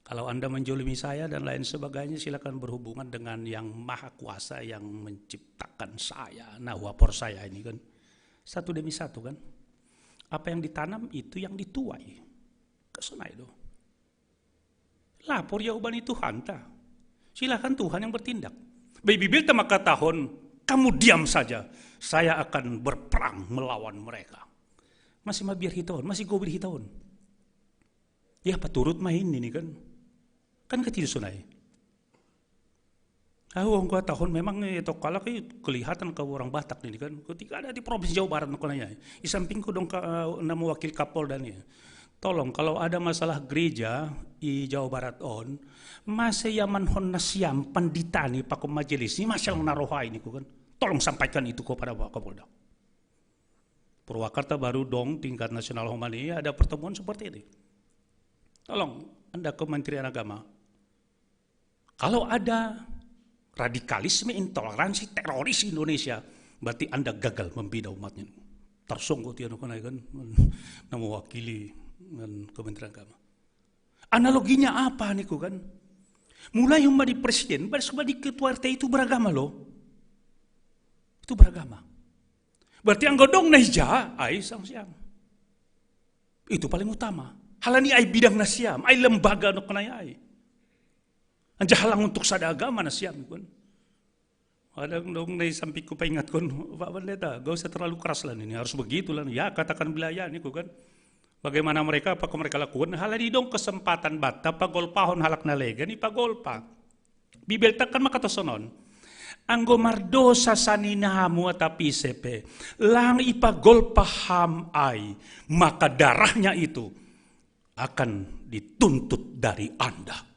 Kalau Anda menjolimi saya dan lain sebagainya, silakan berhubungan dengan yang maha kuasa yang menciptakan saya, nah wapor saya ini kan. Satu demi satu kan. Apa yang ditanam itu yang dituai. Kesenai do. Lapor ya ubani Tuhan ta. Silakan Tuhan yang bertindak. Baik Bibel ta maka tahun, kamu diam saja. Saya akan berperang melawan mereka. Masih mabiar hitaun, masih gobir hitaun. Ya, paturut main ini kan. Kan kecil sunai. Aku angka tahun memang itu kalau kayak kelihatan ke orang Batak ini kan. Ketika ada di Provinsi Jawa Barat makanya. Di sampingku dong ka, nama wakil Kapolda nih. Tolong kalau ada masalah gereja di Jawa Barat on, masih yaman hon nasiam pandita nih pakai majelis ini masih yang naroha ini kan. Tolong sampaikan itu kepada Pak Kapolda. Purwakarta baru dong tingkat nasional Homani ada pertemuan seperti ini. Tolong Anda Kementerian Agama. Kalau ada radikalisme, intoleransi, teroris Indonesia, berarti Anda gagal membina umatnya. Tarsongko tiano kan kan nama wakili dengan Kementerian Agama. Analoginya apa niku kan? Mulai huma di presiden, baris huma di ketua R T itu beragama loh. Itu beragama. Berarti anggo dong naija, ai sang siam. Itu paling utama. Halani ai bidang nasiam, ai lembaga nok nai ai. Anja halang untuk sada agama nasiam kan. Kadang dong nai sampingku paingat kon, Pak Pendeta, gak usah terlalu keras lah ini, harus begitu lah. Ya katakan bilayan niku kan. Bagaimana mereka, apa mereka lakukan? Halani dong kesempatan bata pagolpahon halak na legan i pagolpa. Bibel ta kan makatosonon. Anggo mardosa saninamu atapi sepe, lang ipagolpa ham ai, maka darahnya itu akan dituntut dari Anda.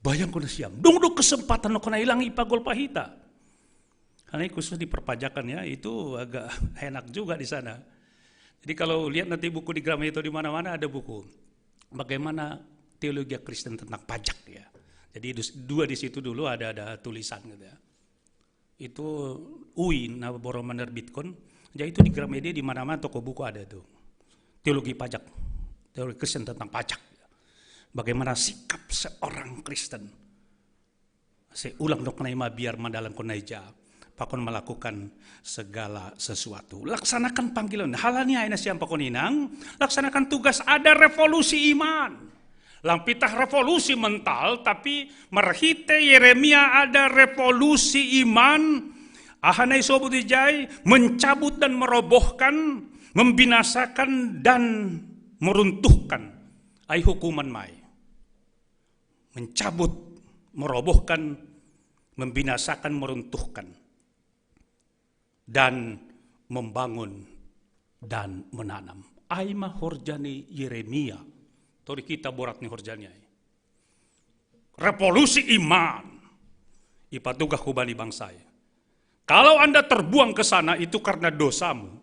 Bayangkon siam, dong do kesempatan no kena ilang ipagolpa hita. Karena khusus di perpajakan ya, itu agak enak juga di sana. Jadi kalau lihat nanti buku di Gramedia atau di mana-mana ada buku. Bagaimana teologi Kristen tentang pajak ya. Jadi dus- dua di situ dulu ada ada tulisan gitu ya. Itu U I na boro menerbitkan. Jadi itu di Gramedia di mana-mana toko buku ada tuh. Teologi pajak, teologi Kristen tentang pajak. Bagaimana sikap seorang Kristen. Saya ulang dok nai ma biar mandalan konaija. Pakon melakukan segala sesuatu. Laksanakan panggilan. Halani aina siam pakon inang. Laksanakan tugas ada revolusi iman. Lang pitah revolusi mental, tapi marhite Yeremia ada revolusi iman. Aha nai sobut ijai, mencabut dan merobohkan, membinasakan dan meruntuhkan. Ai hukuman mai. Mencabut, merobohkan, membinasakan, meruntuhkan. Dan membangun dan menanam. Ai ma horja ni Yeremia. Tori kita borat ni horjanya. Revolusi iman. Ipatugah hubani bangsa. Kalau Anda terbuang ke sana itu karena dosamu.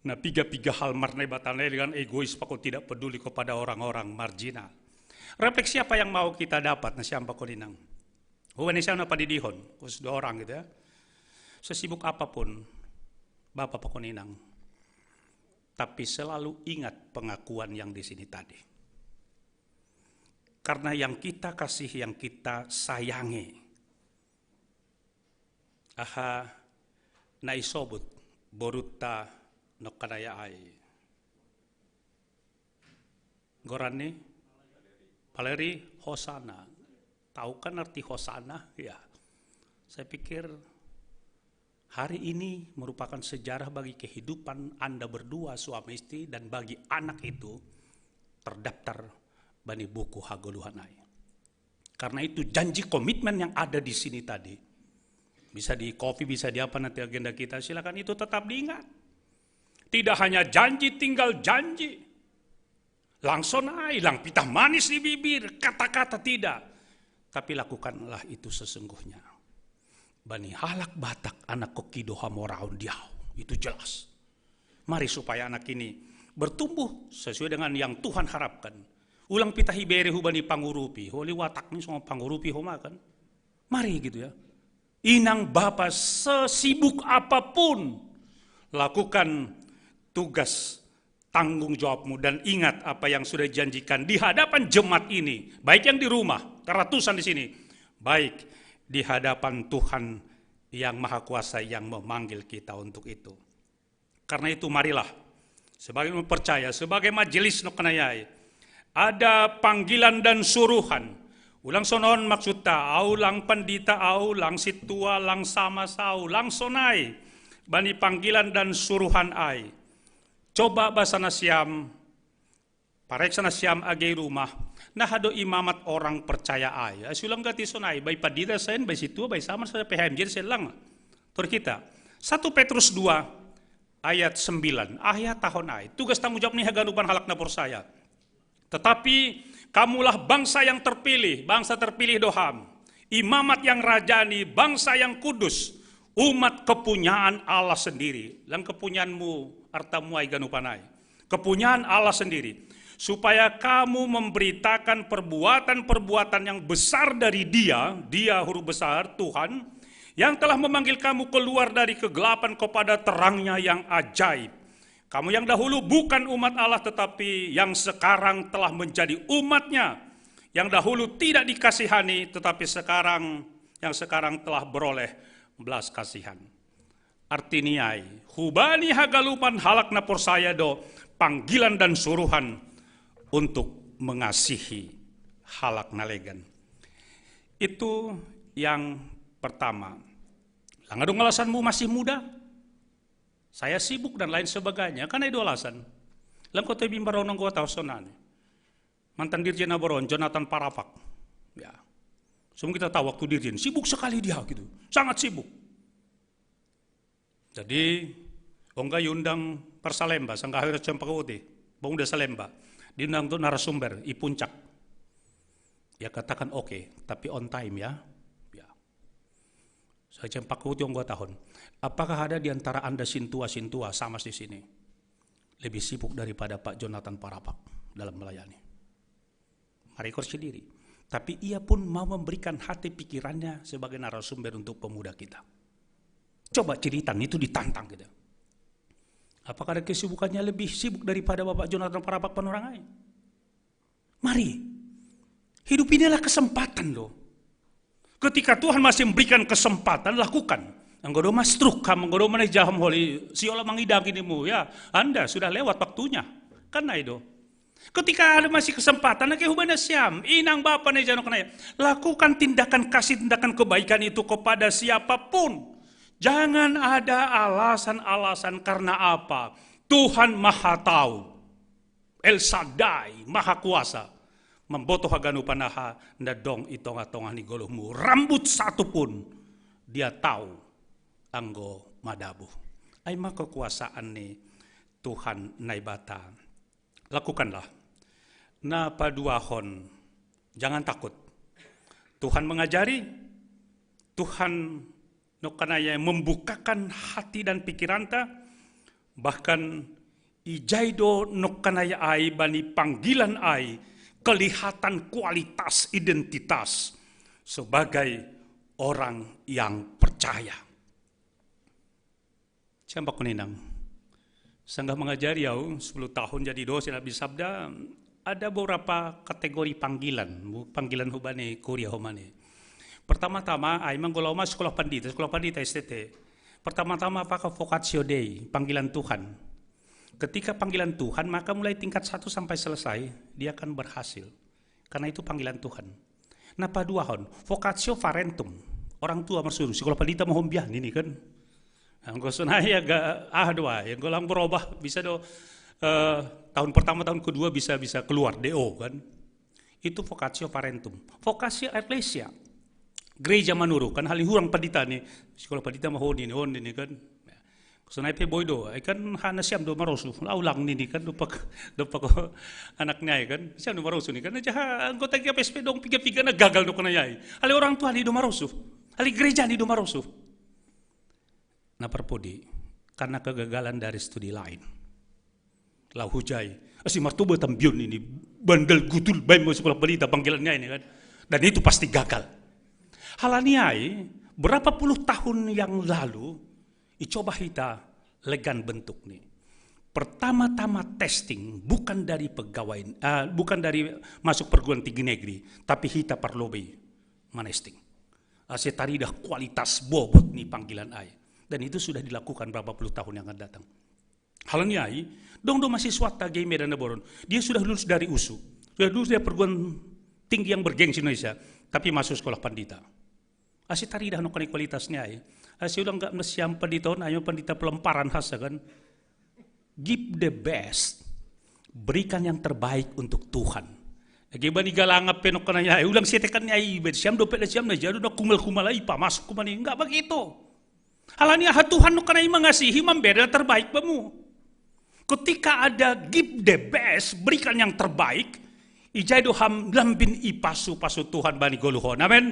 Nah, piga-piga hal marnai batanai dengan egois pakon tidak peduli kepada orang-orang marginal. Refleksi apa yang mau kita dapat? Nah, siapa koninang? Huan siapa padidihon? Khusus dua orang gitu ya. Sesibuk apapun Bapak pakoninang, tapi selalu ingat pengakuan yang di sini tadi. Karena yang kita kasih, yang kita sayangi, aha nai sobut borutta nokkanaya ai. Goranni Valeri Hosana. Tahu kan arti Hosana? Ya. Saya pikir hari ini merupakan sejarah bagi kehidupan Anda berdua suami istri dan bagi anak itu terdaftar bani buku hagoluhanai. Karena itu janji komitmen yang ada di sini tadi bisa di copy, bisa di apa nanti agenda kita, silakan itu tetap diingat. Tidak hanya janji, tinggal janji. Langsung naik, lang pitah manis di bibir, kata-kata tidak. Tapi lakukanlah itu sesungguhnya. Bani halak Batak anak kokido hamoraon diau, itu jelas. Mari supaya anak ini bertumbuh sesuai dengan yang Tuhan harapkan. Ulang pitahi bere hubani pangurupi, holi watak ni songon pangurupi homa kan. Mari gitu ya. Inang bapa sesibuk apapun, lakukan tugas tanggung jawabmu dan ingat apa yang sudah dijanjikan di hadapan jemaat ini, baik yang di rumah, ratusan di sini, baik di hadapan Tuhan yang Maha Kuasa yang memanggil kita untuk itu. Karena itu marilah, sebagai percaya, sebagai majelis no kanayai, ada panggilan dan suruhan. Ulang sonon maksudta, au lang pandita, au lang situa, lang sama sau, lang sonai. Bani panggilan dan suruhan ai. Coba bahasa nasiam, pareksa nasiam age rumah, nah do imamat orang percaya ai. Ai sulang gati sonai, bai pandita sen, bai situa, bai sama saya P H M J sen lang. Tur kita. Satu Petrus dua ayat sembilan. Ayat tahun ai. Tugas tanggung jawab ni haganupan halak na porsaya. Tetapi kamulah bangsa yang terpilih, bangsa terpilih doham. Imamat yang rajani, bangsa yang kudus, umat kepunyaan Allah sendiri. Lang kepunyaanmu, artamu ai ganupan ai. Kepunyaan Allah sendiri. Supaya kamu memberitakan perbuatan-perbuatan yang besar dari Dia, Dia huruf besar, Tuhan, yang telah memanggil kamu keluar dari kegelapan kepada terangnya yang ajaib. Kamu yang dahulu bukan umat Allah, tetapi yang sekarang telah menjadi umatnya. Yang dahulu tidak dikasihani, tetapi sekarang, yang sekarang telah beroleh belas kasihan. Artiniai, hubani hagalupan halak na porsaya do panggilan dan suruhan untuk mengasihi halak na legan. Itu yang pertama. Lang adong alasanmu masih muda, saya sibuk dan lain sebagainya. Karena itu alasan. Lang kota bimbar onong kota sonani. Mantan Dirjen Naboron, Jonathan Parapak. Ya. Semua kita tahu waktu Dirjen, sibuk sekali dia gitu. Sangat sibuk. Jadi, ongga diundang parsalemba, sangga hawira cempaka putih, bang udah salemba. Diundang tuh narasumber, i puncak. Ya katakan oke, tapi on time ya. Ya. Saya cempaka putih ongga tahun. Apakah ada di antara Anda sintua-sintua sama di sini? Lebih sibuk daripada Pak Jonathan Parapak dalam melayani. Merekor sendiri. Tapi ia pun mau memberikan hati pikirannya sebagai narasumber untuk pemuda kita. Coba cerita itu ditantang gitu. Apakah ada kesibukannya lebih sibuk daripada Bapak Jonathan Parapak Panurangai? Mari. Hidup ini adalah kesempatan loh. Ketika Tuhan masih memberikan kesempatan, lakukan. Anggo do mastruk ham, anggo do manejaham holi, siola mangidang inimu ya. Anda sudah lewat waktunya. Kan itu. Ketika ada masih kesempatan, lagi hubana siam, inang bapa na jano kenaya, lakukan tindakan kasih, tindakan kebaikan itu kepada siapapun. Jangan ada alasan-alasan karena apa. Tuhan Maha Tahu. El Shaddai, Maha Kuasa. Mamboto haganupan aha na dong i tonga-tonga ni goluhmu. Rambut satu pun Dia tahu anggo madabuh. Ai ma kekuasaan ni Tuhan Naibata. Lakukanlah. Na paduahon, jangan takut. Tuhan mengajari, Tuhan nokkanaya membukakan hati dan pikiranta, bahkan ijai do nokkanaya ai bani panggilan ai kelihatan kualitas identitas sebagai orang yang percaya. Siambak ninang. Sanggah mangajari au sepuluh tahun jadi dosen Abdi Sabda, ada beberapa kategori panggilan, panggilan hubani kuria homani. Pertama-tama, ai manggolau ma sekolah pandita, sekolah pandita S T T. Pertama-tama apakah vocatio Dei, panggilan Tuhan. Ketika panggilan Tuhan, maka mulai tingkat satu sampai selesai, dia akan berhasil. Karena itu panggilan Tuhan. Na paduahon, vocatio parentum. Orang tua marsuruh, sekolah pandita ma ho biar nini kan. Anggo sonai agak ah dua, yang golang berubah bisa do eh, tahun pertama, tahun kedua bisa bisa keluar D O kan. Itu vocatio parentum. Vocatio ecclesia. Gereja manuru kan hali hurang pandita ni, sekolah pandita ma ho nini, ho nini kan. Sonai pe boi do, ai kan hana siam do marosu, ulang nini kan dompak dompak anak ni ai kan, siam do marosu ni kan, jaha anggota G P S P dong piga-piga na gagal do kena yai. Hali orang tua ni do marosu, hali gereja ni do marosu. Na parpudi, karena kegagalan dari studi lain. Lau hujai, Asi martobat ambion ini, bandal gutul, bae mau sekolah balita panggilannya ini kan. Dan itu pasti gagal. Hal ni ai, berapa puluh tahun yang lalu, icoba hita legan bentuk ni. Pertama-tama testing bukan dari pegawai, eh, bukan dari masuk perguruan tinggi negeri, tapi hita parlobei manesting. Asi taridah kualitas bobot ni panggilan ai. Dan itu sudah dilakukan berapa puluh tahun yang akan datang. Hal ni ai, dong do mahasiswa tagi Medan Naboron. Dia sudah lulus dari usu. Sudah lulus dari perguruan tinggi yang bergengsi Indonesia. Tapi masuk sekolah pandita. Asi taridah no kani kualitas ni ai. Asi ulang gak mesiam pandita on, ayo pandita pelemparan hasa kan. Give the best. Berikan yang terbaik untuk Tuhan. Lagi bani galanga pe no kani ai. Ulang setekan ni ai. Siam dope le siam na jadu na kumal-kumal ai pa masuk kumani. Enggak begitu. Hal ni ai, Tuhan no kani mangasihi, mambere yang terbaik bamu. Ketika ada give the best, berikan yang terbaik, ijai do ham lambin ipasu-pasu Tuhan bani goluhon. Amin.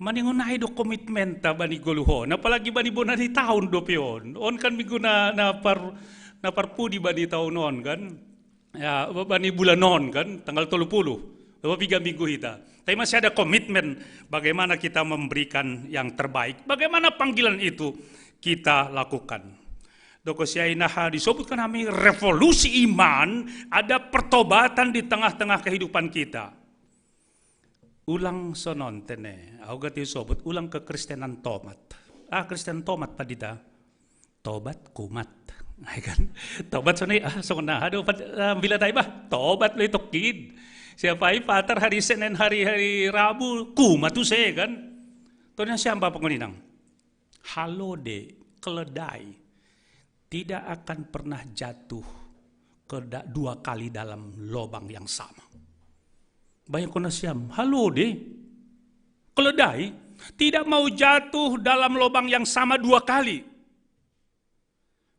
Maningon ai do komitmenta bani goluhon, apalagi bani bona ni taun dope on. On kan minggu na, na par, na parpudi bani taun on kan. Ya, bani bulan on kan, tanggal tolu puluh. Berapa piga minggu hita. Tapi masih ada komitmen bagaimana kita memberikan yang terbaik. Bagaimana panggilan itu kita lakukan. Doko siai naha disebutkan kami revolusi iman, ada pertobatan di tengah-tengah kehidupan kita. Ulang sonon tene, au gati sobut ulang kekristenan tomat. Ah, Kristen tomat padita. Tobat kumat. Ai kan? Tobat sonai, ah, sona, aduh, pad, ah, bila tai bah, tobat lo itu kid. Siapa ai patar hari Senin, hari, hari Rabu, kumat tu saya kan. Tona siapa penguninang? Halode, keledai, tidak akan pernah jatuh ke da, dua kali dalam lobang yang sama. Bayangkon na siam, halode, keledai, tidak mau jatuh dalam lobang yang sama dua kali.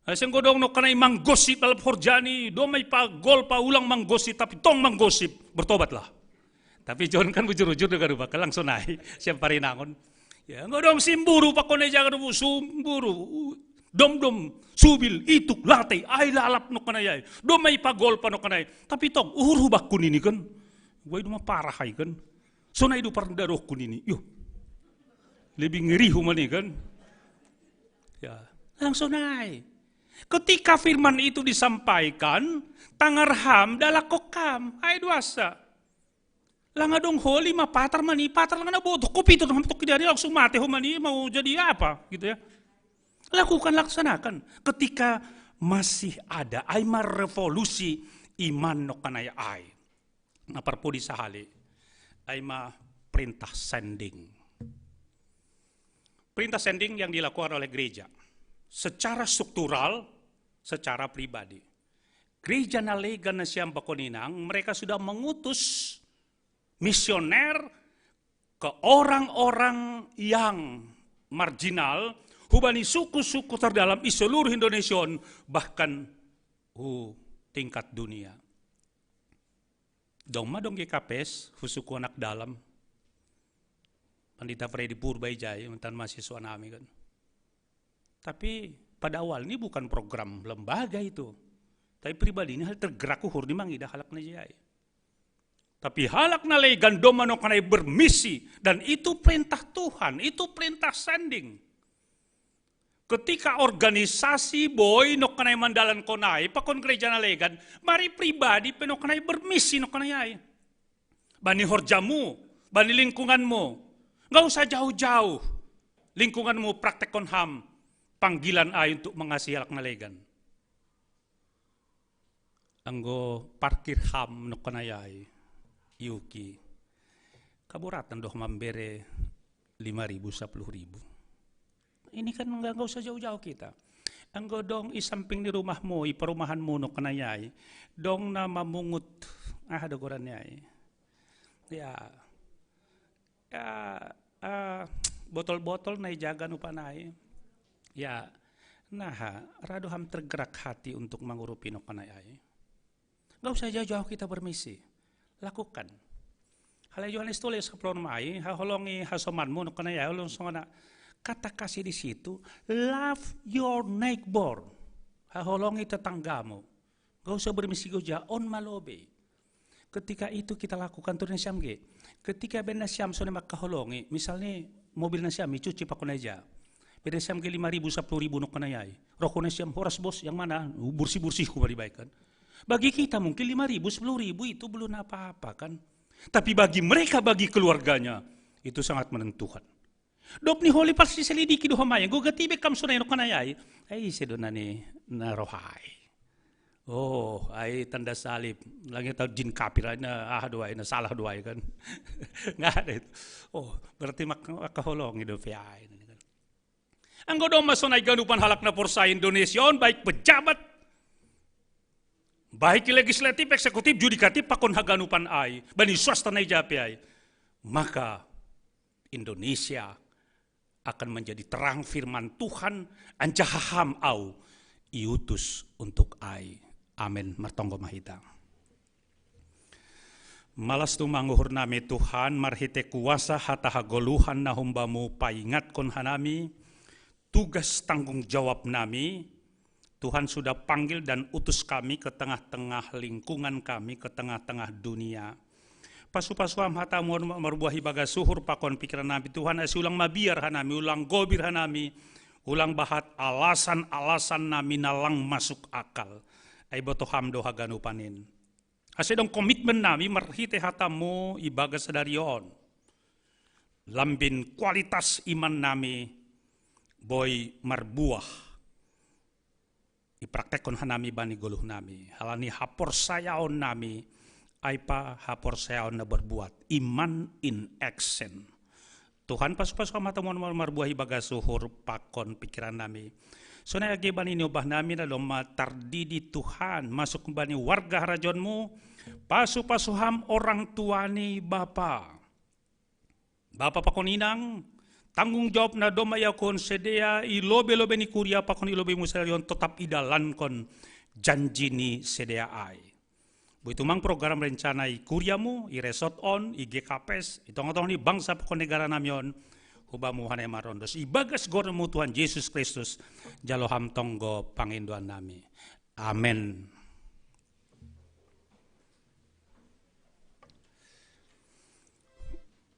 Senggodong no kanai manggosip dalam horjani, domai pa gol pa ulang manggosip, tapi tong manggosip, bertobatlah. Tapi John kan bujur-bujur dengan rupa kelang sonai, siam parinangon. Ya, ngodong simburu pakone jaga rubu sumburu. Dom-dom, subil, ituk, latei, ai lalap no kanai ai. Domai pa gol pa no kanai. Tapi tong, uhur hubakku nini kan. Gue itu mah parah ai kan. Sonai du pardarohku nini. Yo. Lebih ngeri humani kan. Ya, langsung naik. Ketika firman itu disampaikan, tangar ham dalakok ham. Ai duasa. Langa dong holi ma patar mani, patar langa na botoh. Kopi itu dong tok dari langsung mate ho mani mau jadi apa gitu ya. Lakukan, laksanakan. Ketika masih ada, ai ma revolusi iman no kanai ai. Na parpudi sahali, ai ma perintah sending. Perintah sending yang dilakukan oleh gereja secara struktural, secara pribadi. Gereja na legan na siam pakon inang, mereka sudah mengutus misioner ke orang-orang yang marginal, hubani suku-suku terdalam i seluruh Indonesia, bahkan hu tingkat dunia. Dong ma dong G K P S, hu suku anak dalam. Pandita Freddy Purba ijai, mantan mahasiswa nami kan. Tapi pada awal ini bukan program lembaga itu. Tapi pribadi ini hal tergerak uhur ni mangida halak na jai. Tapi halak na legan doma no kanai bermisi, dan itu perintah Tuhan, itu perintah sending. Ketika organisasi boi no kanai mandalan konai, pakon gereja na legan, mari pribadi pe no kanai bermisi no kanai ai. Bani horjamu, bani lingkunganmu. Nggak usah jauh-jauh. Lingkunganmu praktekon ham panggilan ai untuk mengasihi halak na legan. Anggo parkir ham no kanai ai, Yuki. Kaburatan doh mambere lima ribu, sepuluh ribu. Ini kan nggak, nggak usah jauh-jauh kita. Anggo dong i samping ni rumahmu, i perumahanmu no kanai ai. Dong na mamungut, ah, ada gorannya ai. Ya, ya, ah, botol-botol nai jaga no panai. Ya, nah, rado ham tergerak hati untuk mangurupi no kanai ai. Nggak usah jauh-jauh kita bermisi. Lakukan. Halai Yohanes tulis kaploan mai, haholongi hasomanmu no kanai ai, holong songona. Kata kasih di situ, love your neighbor. Haholongi tetanggamu. Gak usah bermisi goja, on ma lobei. Ketika itu kita lakukan tu na siam ge. Ketika bena siam sonai mangkaholongi, misalnya mobil na siam icuci pakon aja. Bena siam ge lima ribu, sepuluh ribu nokon ai. Rokona siam, "Horas bos, yang mana?" Bersih-bersih ku balik kan. Bagi kita mungkin lima ribu, sepuluh ribu itu belum apa-apa kan. Tapi bagi mereka, bagi keluarganya, itu sangat menentukan. Dop ni holi pasti selidiki do homa ya, goga tibe kam sonai nokon ai. Ai sedo nani na rohai. Oh, ai tanda salib. Lagi tahu jin kapir aja, ah, doai, na salah doai kan. Nggak ada itu. Oh, berarti mak mangkaholongi dope ai. Anggo domma sonai ganupan halak na porsaya Indonesia on, baik pejabat, baik legislatif, eksekutif, judikatif, pakon haganupan ai, bani swasta na i jape ai. Maka Indonesia akan menjadi terang firman Tuhan, anjaha ham au iutus untuk ai. Amen. Martonggo ma hita. Malas tumang uhur nami Tuhan, marhite kuasa hata hagoluhan na humbamu paingatkon hanami, tugas tanggung jawab nami, Tuhan sudah panggil dan utus kami ke tengah-tengah lingkungan kami, ke tengah-tengah dunia. Pasu-pasu ham hatamu on marbuah ibagas uhur pakon pikiran nami Tuhan, ase ulang mabiar hanami, ulang gobir hanami, ulang bahat alasan-alasan nami na lang masuk akal. Ai boto ham do haganupan in. Ase dong komitmen nami marhite hatamu ibagas sadari on. Lambin kualitas iman nami boi marbuah. Ipraktekkon hanami bani goluh nami. Halani haporsayaon nami, ai pa haporsayaon na berbuat. Iman in action. Tuhan pasu-pasu ham hatamu on marbuah ibagas uhur pakon pikiran nami. Sonai age bani niobah nami na domma tardidi Tuhan, masuk bani warga harajaonmu, pasu-pasu ham orang tua ni bapa. Bapa pakon inang, tanggung jawab na domma iakuhon sidea i lobei-lobei ni kuria pakon i lobeimu sadari on totap idalankon janji ni sidea ai. Boi tumang program rencana i kuriamu, i resort on, i G K P S, i tonga-tonga ni bangsa pakon negara nami on, hubamu hanami marondos. Ibagas goarmu Tuhan Jesus Kristus, jalo ham tonggo pangindoan nami. Amen.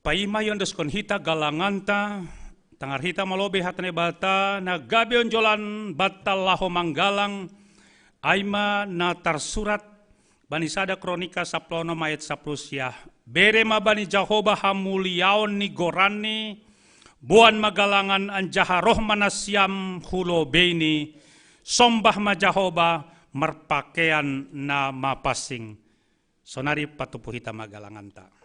Paima iondoskon hita galanganta, tangar hita ma lobei hata Naibata, na gabe onjolan banta laho manggalang, ai ma na tarsurat bani sada Kronika sampulu onom ayat sampulu sia. Bere ma bani Jahowa hamuliaon ni goranni, boan ma galangan anjaha roh ma nasiam hu lobeini, sombah ma Jahowa marpakean na mapansing. Sonari patupu hita ma galanganta.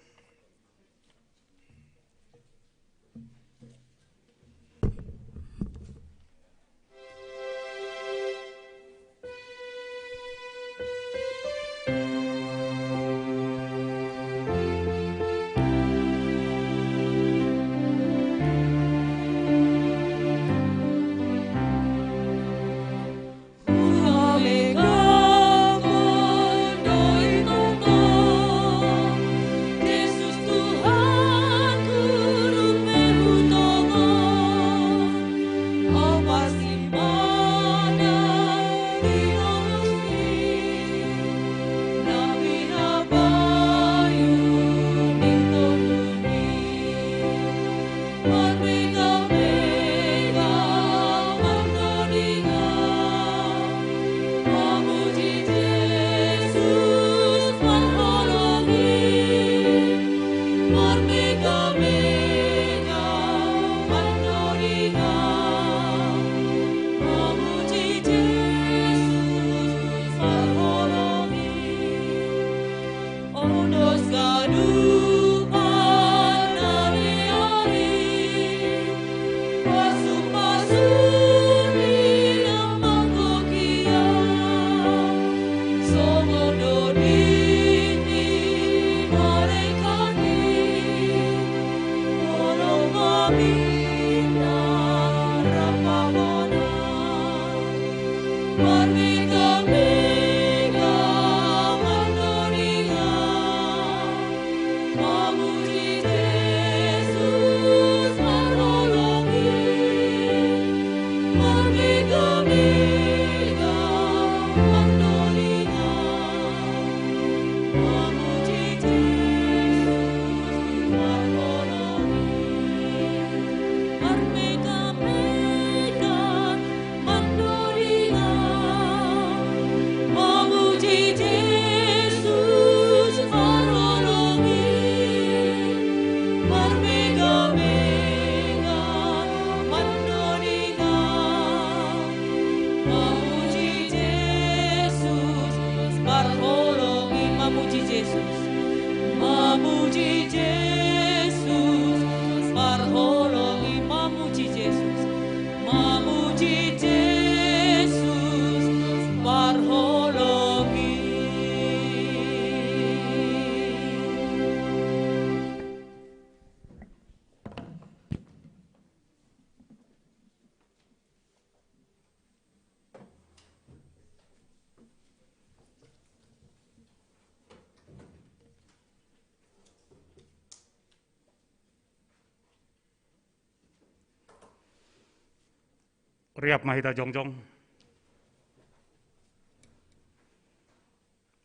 Riap mahita jongjong.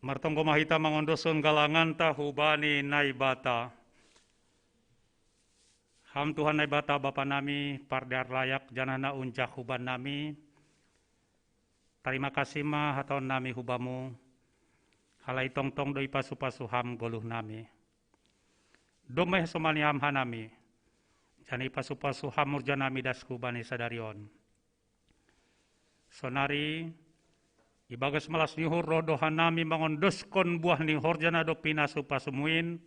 Martonggo mahita mangondoson galanganta hubani Naibata. Ham Tuhan Naibata Bapa nami, pardear layak janah na unjak huban nami. Tarima kasih ma hataon nami hubamu, halai tongtong do ipasu-pasu ham goluh nami. Domai hasomani ham hanami, janah ipasu-pasu ham horja nami das hubani sadari on. Sonari, ibagas malas ni uhur roh do hanami mangondoskon buah ni horja na dob pinasu-pasumu in,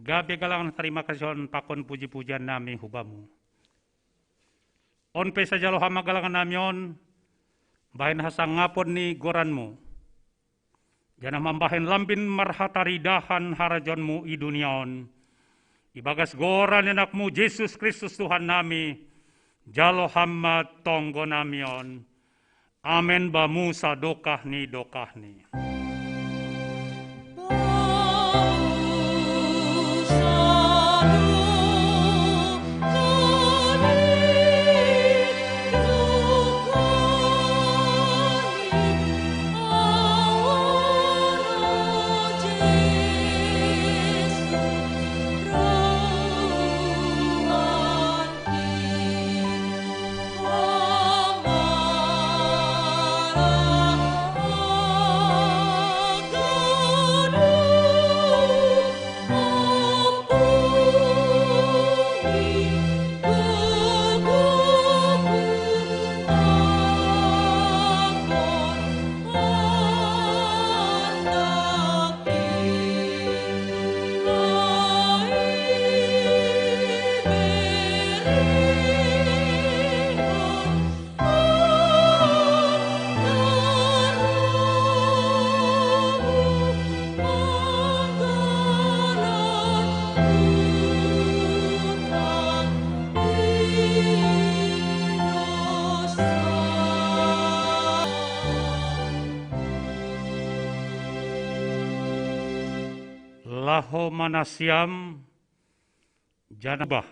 gabe galangan tarima kasih on pakon puji-pujian nami hubamu. On pe sajalo ham ma galangan nami on, bahen hasangapon ni goranmu, janah mambahen lambin marhataridahan harajaonmu i dunia on. Ibagas goran ni anakmu Jesus Kristus Tuhan nami, jalo ham ma tonggo nami on. Amen bamu sadokah ni dokahni. Laho ma nasiam, janah bah,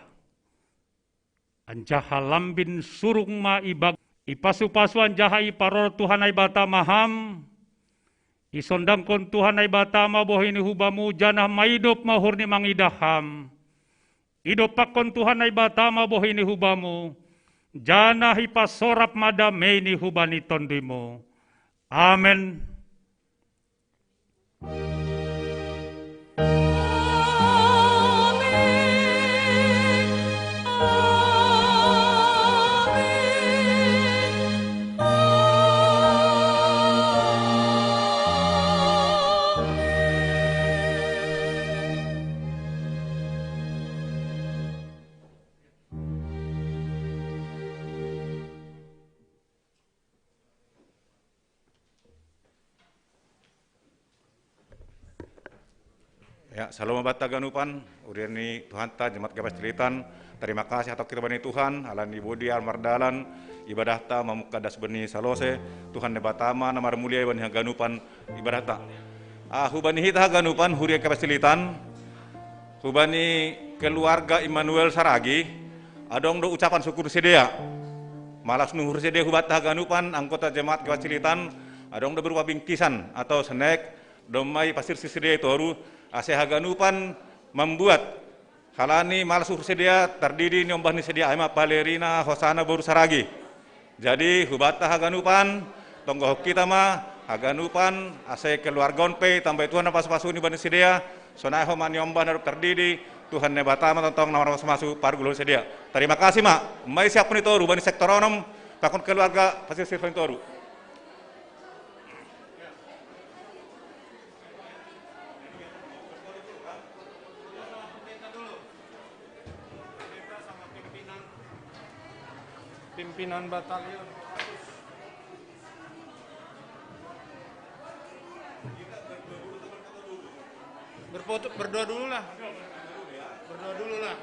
anjaha lambin surung ma ibag, ipasu-pasu anjaha iparorot Tuhan Naibata ma ham. Isondangkon Tuhan Naibata ma bohi ni hubamu, janah maidop ma uhur ni mangidah ham. Idompakkon Tuhan Naibata ma bohi ni hubamu, janah ipasorap ma damei ni hubani tonduymu. Amen. Ya, salom banta haganupan, huria ni Tuhanta, jemaat G P S Cililitan. Tarima kasih ato kita bani Tuhan, ala ni bodiar mardalan, ibadahta mamungka das bani salose, Tuhan Naibata ma na marmulia bani haganupan ibadahta. Ah, hubani hita haganupan, huria G P S Cililitan, hubani keluarga Immanuel Saragi, adong do ucapan syukur sidea. Malas ni uhur sidea hubanta haganupan, anggota jemaat G P S Cililitan, adong do berupa bingkisan atau snack, domma ipasirsir sidea i toru, ase haganupan mambuat, halani malas uhur sidea tardidi niombah ni sidea ai ma balerina Hosana boru Saragi. Jadi, hubanta haganupan, tonggohon hita ma haganupan, ase keluarga on pe itambai Tuhan na pasu-pasuna bani sidea, sonai homa niombah na dob tardidi, Tuhan Naibata ma tongtong na marpasu-pasu pargulahon sidea. Tarima kasih ma, umai siaphon i toru bani sektor onom, pakon keluarga pasirsirhon i toru. Pimpinan batalion. Berfoto, berdoa dulu lah. Berdoa dulu lah.